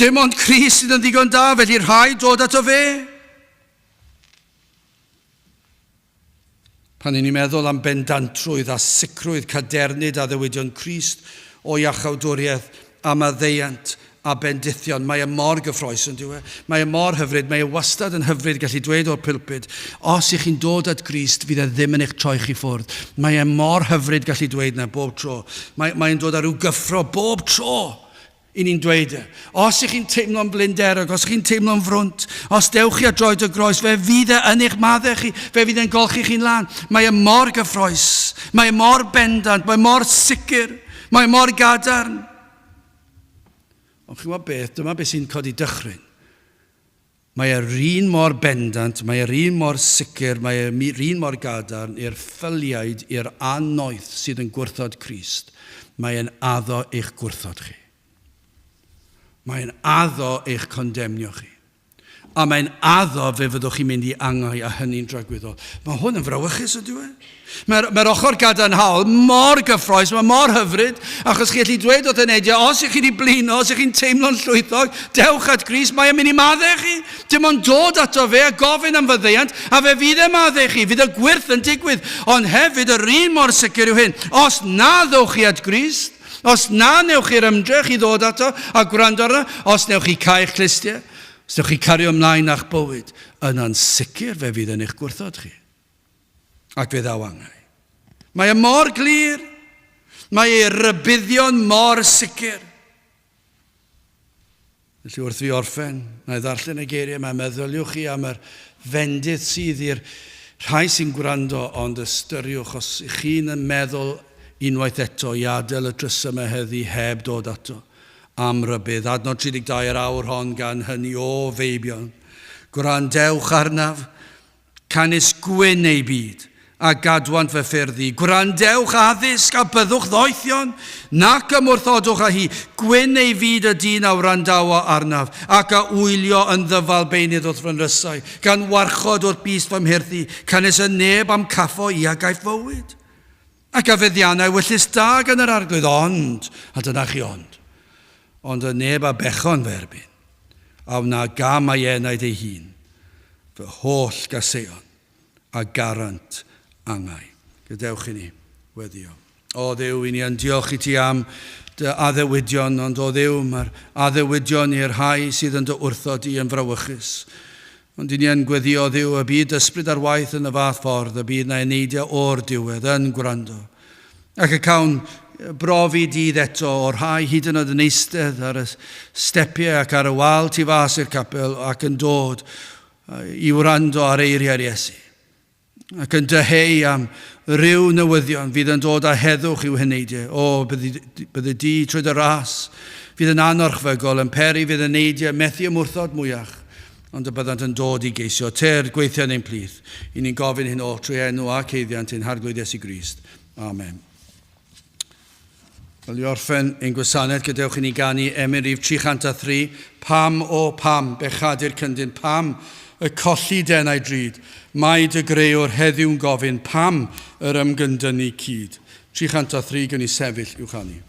Dim ond Crist sydd yn ddigon da, felly rhaid dod ato fe. Pan y'n ni'n meddwl am bendantrwydd a sicrwydd cadernid addewidion Crist o iachawdwriaeth a maddeuant a bendithion, mae e mor gyffrous yn dyw e? Mae e mor hyfryd, mae e wastad yn hyfryd gallu dweud o'r pulpud, os ych chi'n dod at Grist, fydd e ddim yn eich troi chi ffwrdd. Mae e mor hyfryd gallu dweud 'na bob tro. Mae, mae'n dod â rhyw gyffro bob tro. I ni'n dweud e. Os ych chi'n teimlo'n blinderog, os ych chi'n teimlo'n frwnt, os dewch chi at droed y groes, fe fydd e yn eich maddau chi, fe fydd e'n golchi chi'n lân. Mae e mor gyffroes, mae e mor bendant, mae e mor sicr, mae e mor gadarn. Ond chi'n gwybod beth, dyma beth sy'n codi dychryn. Mae e'r un mor bendant, mae e'r un mor sicr, mae e'r un mor gadarn i'r ffyliaid, i'r annoeth sydd yn gwrthod Crist. Mae e'n addo eich gwrthod chi. Mae'n addo eich condemnio chi. A mae'n addo fe fyddwch chi'n mynd i angau a hynny'n dragwyddol. Mae hwn yn frawychus ydyw e? Mae'r mae ochr gadarnhaol mor gyffroes, mae mor hyfryd, achos chi allu dweud wrth eneidiau, os ych chi wedi blino, os ych chi'n teimlo'n llwythog, dewch at Grist, mae e'n mynd i maddau chi. Dim ond dod ato fe a gofyn am faddeuant, a fe fydd e'n maddau chi, fydd y gwyrth yn digwydd. Ond hefyd, yr un mor sicr yw hyn, os na ddowch chi at Grist, os na newch chi'r ymdrech i ddod ato a gwrando arno, os newch chi cau'ch clustiau, Os ydych chi cario ymlaen â'ch bywyd, yna'n sicr fe fydd yn eich gwrthod chi. Ac fe ddaw angau. Mae e mor glir. Mae ei rybuddion mor sicr. Felly wrth fi orffen, na i ddarllen y geiriau yma, meddyliwch chi am yr fendith sydd i'r rhai sy'n gwrando, ond ystyriwch os ych chi'n meddwl unwaith eto i adael y drysau yma heddi heb dod ato. Am rybudd, adnod 32 yr awr hon gan hynny, o feibion, gwrandewch arnaf, canys gwyn ei byd, a gadwant fy ffyrdd i. Gwrandewch addysg a byddwch ddoethion, nac ymwrthodwch â hi. Gwyn ei fyd y dyn a wrandawo arnaf, ac a wylio yn ddyfal beunydd wrth fy nrysau, gan warchod wrth bys fy mhyrth i, canys y neb a'm caffo i a gaiff fywyd. Ac a feddiannai ewyllys da gan yr Arglwydd, ond, a dyna chi ond, ond y neb a bechon fy erbyn, a wna gam a'i enaid ei hun, fy holl gaseion, a garant angau. Gadewch i ni weddio. O Dduw, i ni yn diolch i ti am dy addewidion, ond o Dduw, mae'r addewidion i'r rhai sydd yn dy wrthod di yn frawychus. Ond i ni yn gweddio, Dduw, y bydd ysbryd ar waith yn y fath ffordd, y bydd na eneidiau o'r diwedd yn gwrando. Ac y cawn brofi dydd eto o'r rhai hyd yn oed yn eistedd ar y stepiau ac ar y wal tu fas i'r capel ac yn dod i wrando ar eiriau'r Iesu. Ac yn dyheu am ryw newyddion fydd yn dod â heddwch i'w heneidiau. O, byddi di trwy dy ras, fydd yn anorchfygol, yn peri fydd eneidiau methu ymwrthod mwyach, ond y byddant yn dod i geisio tyr gweithio yn ein plith. I ni'n gofyn hyn oll trwy enw ac haeddiant ein Harglwydd Iesu Grist. Amen. Wel, i orffen ein gwasanaeth, gadewch i ni ganu emyn rhif 303, Pam, o pam, bechadur cyndyn, pam y colli denau drud, mae dy greuwr heddiw'n gofyn, pam yr ymgyndynnu cyd. 303, gwn i sefyll i'w chanu.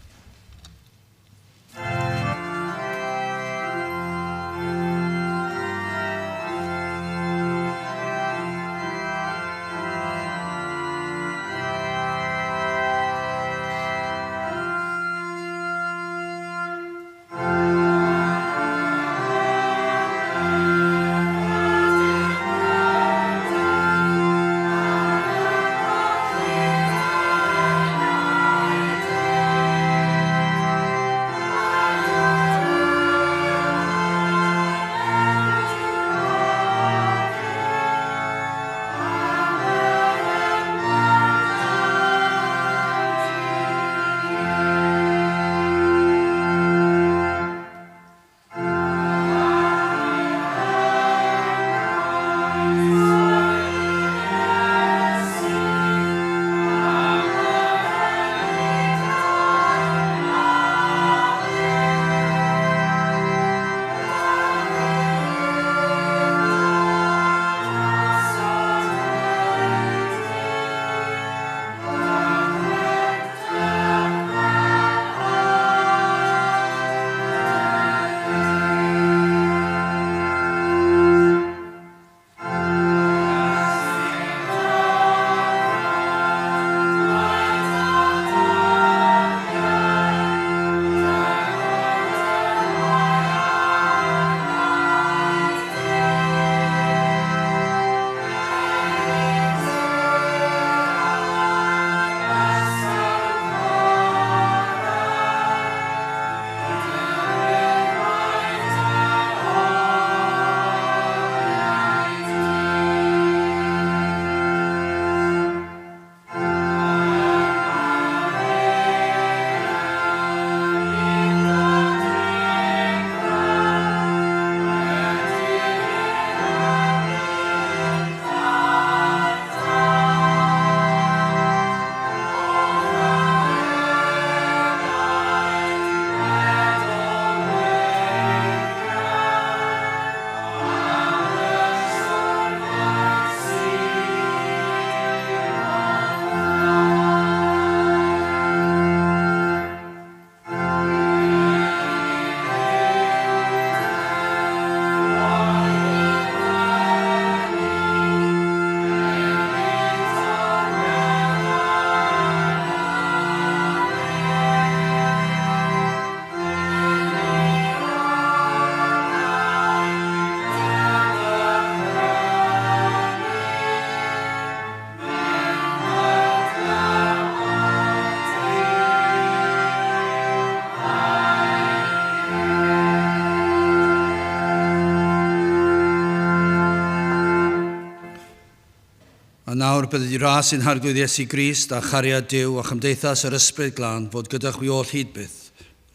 A nawr bydded i ras ein Harglwydd Iesu Grist a chariad Duw a chymdeithas yr Ysbryd Glân fod gyda chwi oll hyd byth.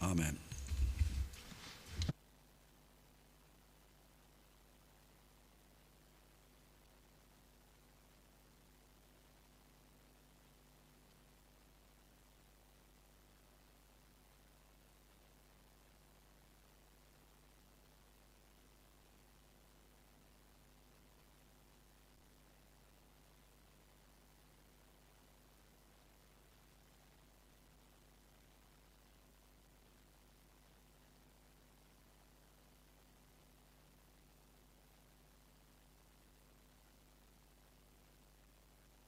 Amen.